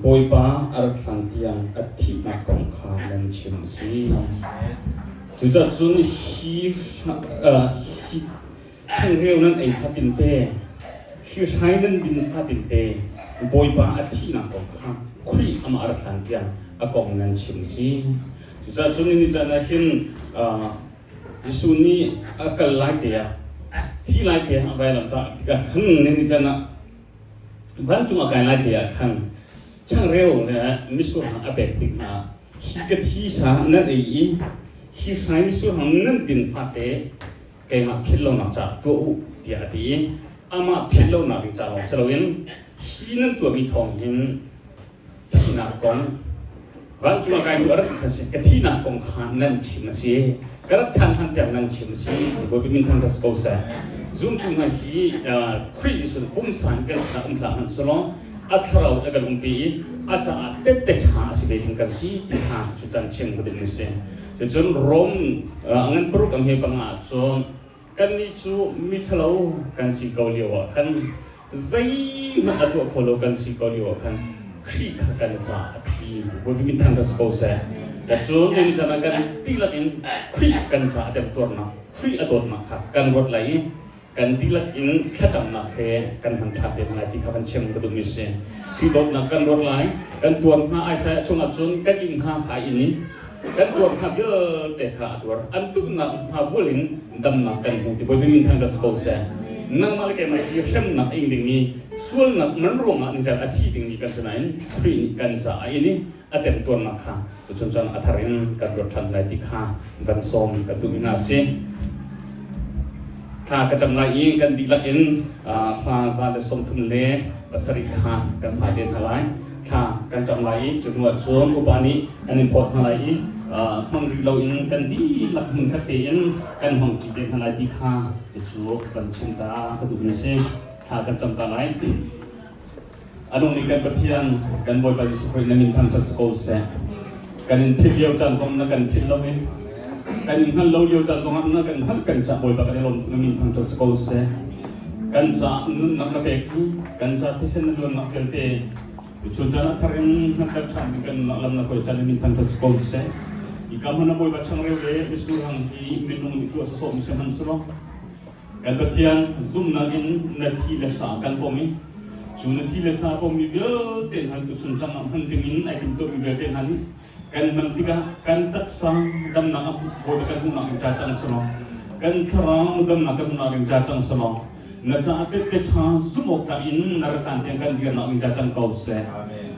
Bawipa a rat hlan tiang a thihnak kong kha nan chim a si. Cucaah cun hi hi changreu nan ei fatinte, hi hrai nan din fatinte, Bawipa a thihnak kong kha Khrih amah a rat hlan tiang a kong nan chim a si. Cucaah cun ni caan ah hin Jesuh nih a kal lai te ah, thi lai te ah a vailamtah tikah khan ni caan ah vancung a kai lai te ah khan changreu le mitsur hang a pek tik hna hi ka thi sa nan ei i hi hrai mitsur hang nan din fate keimah philh lonak caah tuah u tiah a ti i amah philh lonak ding ca lawng si loin hi nan tuahmi thawng hin thihnak kong vancung a kai hnu a rat kha si ka thihnak kong kha nan chim a si ka rat ṭhan hlan tiang nan chim a si ti Bawipa min thang ras ko seh. Zumtu hna hi Khrih Jesuh pumsa in kan sinah um hlah hmanh selaw a thlarau a kan umpi i a caah tette ṭha a si ve ding kan si ti kha cu can chim ka duhmi si. Cucun Rom ngan paruk am he panga ah cun kannih cu miṭhalo kan si ko lio ah khan zeihmanh a tuah kho lo kan si ko lio ah khan Khrih kha kan caah a thi ti Bawipa min thang si ko seh. Cun ni can ah kan dihlak in Khrih kan caah a temtuarnak, Khrih a dawtnak kha kan ruat lai i kan dihlak in thlacamnak he kan hman ṭhan te hna lai ti kha kan chim ka duhmi si. Khrih dawtnak kan ruat lai, kan tuar hna Isaiah chungah cun kan inn hna kha inn i kan tuar hna vialte kha a tuar. An tuknak hna vul in damnak kan hmu ti Bawipa min thang si ko seh. Nangmah le keimah hi hremnak a ing dingmi sualnak man ruangah ningcang a thi dingmi kan si nain Khrih nih kan caah a in i a temtuarnak kha tuchun caan a thar in kan ruat ṭhan lai ti kha van sawm kan duhmi hna a si. Thla ka cam lai i kan dihlak in hla 137 kha kan sa te hna lai. Thla kan cam lai i cu hnuah cun upa nih an in phawt hna lai i hmang rih loin kan dihlak hmunkhat tein kan hmang ṭi te hna lai ti kha cucu kan chim ta ka duhmi a si. Thla kan cam ta lai. A nungmi kan Pathian, kan Bawipa Jesuh Khrih na min thangṭhat si ko seh. Kan in philh lio caan zong na kan philh lo i kan in hngalh lo lio caan zongah na kan hngalh kan cah Bawipa kan i lawm tuk na min thangṭhat si ko seh. Kan caah nunnak na pek i kan ca thisen na luannak vialte chun caan ah thar in hngalhter ṭhan ding kan lam na hruai caan na min thangṭhat si ko seh. Hi ka hmun ah Bawipa changreu le mitsur hang hi minung nih tuah sawsawh mi si hmanh selaw Kan Pathian zumhnak in na thi le sa kan pom i cu na thi le sa pommi vialte hna tuchun cang ah hman dingin ai timtuahmi vialte hna nih kan hman tikah kan taksa damnak a Bawipa kan hmuhnak ding ca cang selaw kan thlarau damnak kan hmuhnak ding ca cang selaw na caah tette ṭha zumh awk tlak in na rat hlan tiang kan dirnak ding ca cang ko seh.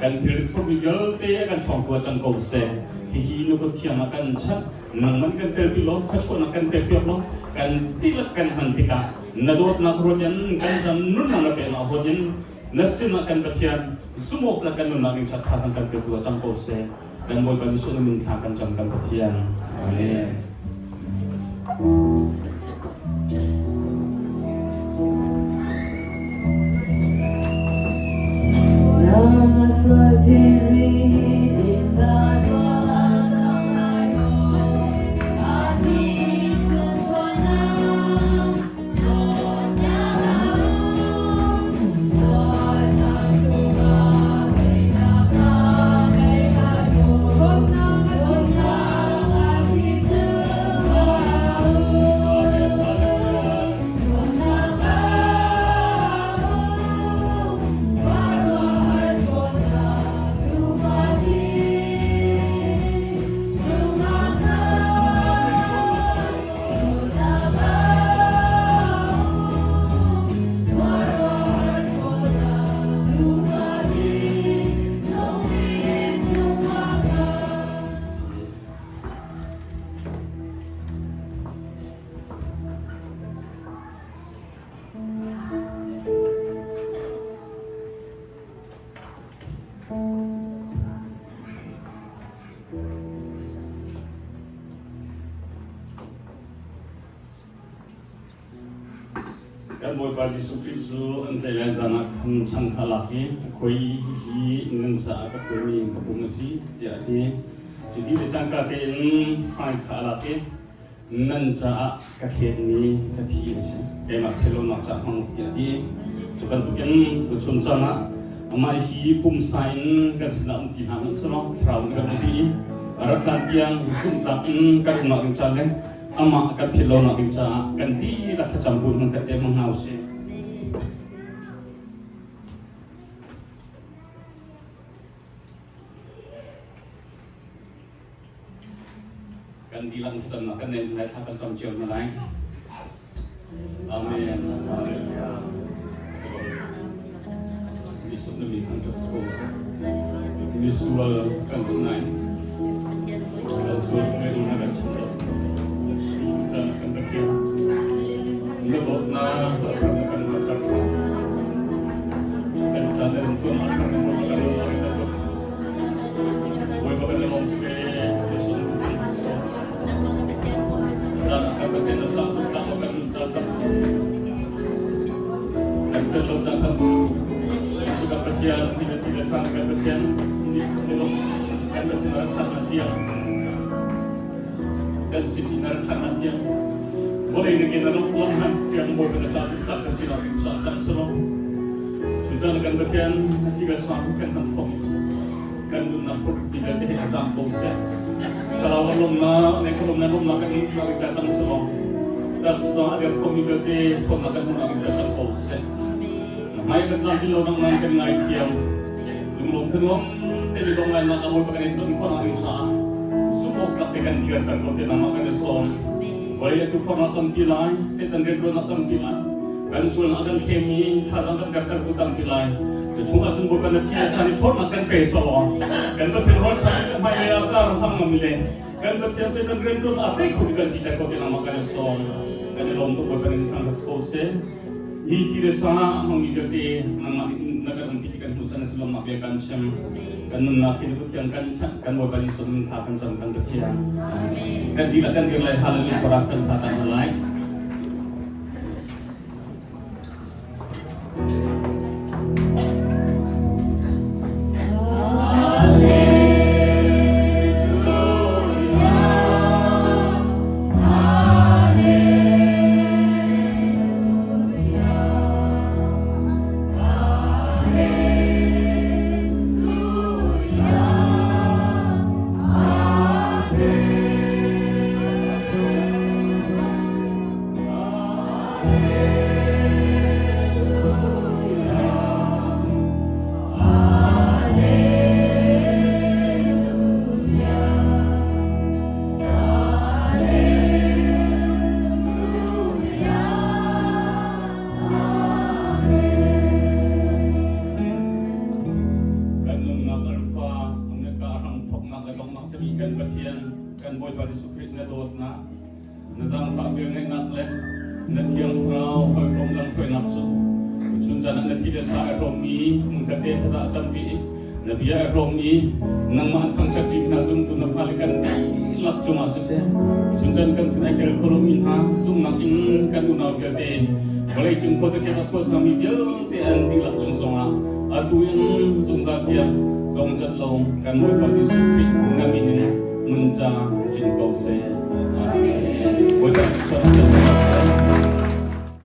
Kan thil phurmi vialte a kan chawngtu ah cang ko seh. Hihi na kut thiang ah kan chanh. Nangman kan telpi law thluachuahnak kan pekpiak law kan dihlak kan hman tikah na dawtnak ruat in kan cam nunnak na peknak ruat in na sinah kan Pathian zumhawk tlak kan nunnak ding ṭhat thazang kan petu ah cang ko seh. Kan Bawipa Jesuh na min thla kan cam kan Pathian. Amen. Na sual thilri Kan Bawipa Jesuh Khrih cu an tlaih lai zan ah khan chang kha lak i a khuai i hihi nan caah ka khuaimi ka pum a si tiah a ti. Cu ti le cangka tein hrai kha a lak i nan caah ka thletmi ka thi a si. Keimah thil lonak caah hmang u tiah a ti. Cu bantukin tuchun caan ah Amah hi pumsa in kan sinah um ti hna hmanh selaw thlarau in kan um ti i rat hlan tiang zumhtlak in kan umnak ding ca le amah kan philh lonak ding caah kan dihlak thlacam bu hmang kan te hmang hna usih. Kan dihlak thlacamnak kan nen lai thla kan cam cio hna lai. Amen. Hallelujah. Jesuh na min thangṭhat si ko seh. Misual kan si nain kan sual ngai na kan chim lo. Chan kan Pathian. Na dawtnak na kan kan kan kan chan na rum tuan kan kan kan kan kan Bawipa kan i lawm tuk ee. Jesuh na min si ko seh. Caan kan Pathian na caan zung tlang kan nun caan tam kan tel lo caan tam Jesuh kan Pathian hi na thi le sang kan Pathian nih kan Pathian rak than na tiang kan sin in rak than na tiang vawlei na ke na lam lam han tiang Bawipa na ca zung tlang kan si lo caan cang selo Cucan kan Pathian na thi le sang kan han thong kan nunnak phurpi vialte he a zam ko seh. Thlarau a lawmnak, ne khualawmnak lawmnak kan nak in cang selaw taksa a der khomi vialte ṭhawnnak kan hmuhnak in cang ko seh. Hmai kan tlam ti lo nang nang kan ngai thiam. Lunglawm thanuam te le dong lai nak a Bawipa kan in ton khawh nak ding caah zumh awk tlak te kan dir kan ko te nangmah kan i sawm. Vawlei a tukforhnak tampi lai, Satan rianṭuannak tampi lai, kan sualnak kan thlem i thazaang kan dertertu tampi lai. Cu chungah cun Bawipa na thi le sa nih ṭhawnnak kan pe sawlaw kan Pathian rualchan kan hmailei ah kar hlang ngam le kan Pathian Satan rianṭuan ah tei kho kan si ter ko ti nangmah kan i sawm. Kan i lawm tuk Bawipa nin thang ko seh. Hi thi le sa hmangmi vialte nangmah nih na kan umpi ti kan hmuh chan a si lawmnak bia kan chim. Kan nunnak hi na Pathian kan chanh kan Bawipa Jesuh min thla kan cam kan Pathian. Kan dihlak kan dir lai hallelujah chorus kan sa ta hna lai. Kan nunnak alpha Omega a hramthawknak le donghnak simi kan Pathian kan Bawipa Jesuh Khrih na dawtnak na zaangfah velngeihnak le na thiang thlarau hawikom lamhruainak cu chun caan ah na thi le sa ai hrawmmi hmunkhat te thlaza a cam ṭi i na bia ai hrawm i nangmah an thangṭhat ṭimi hna zumtu na fale kan dihlak cungah siseh chun caan kan sin ai tel kho lomi hna zumhnak in kan unau vialte vawleicung khuazakip ah khuasami vialte an dihlak cung zongah atu in zungzal tiang dongcat lo kan Bawipa Jesuh Khrih na min in nun ca cin ko seh. Amen. Bawipa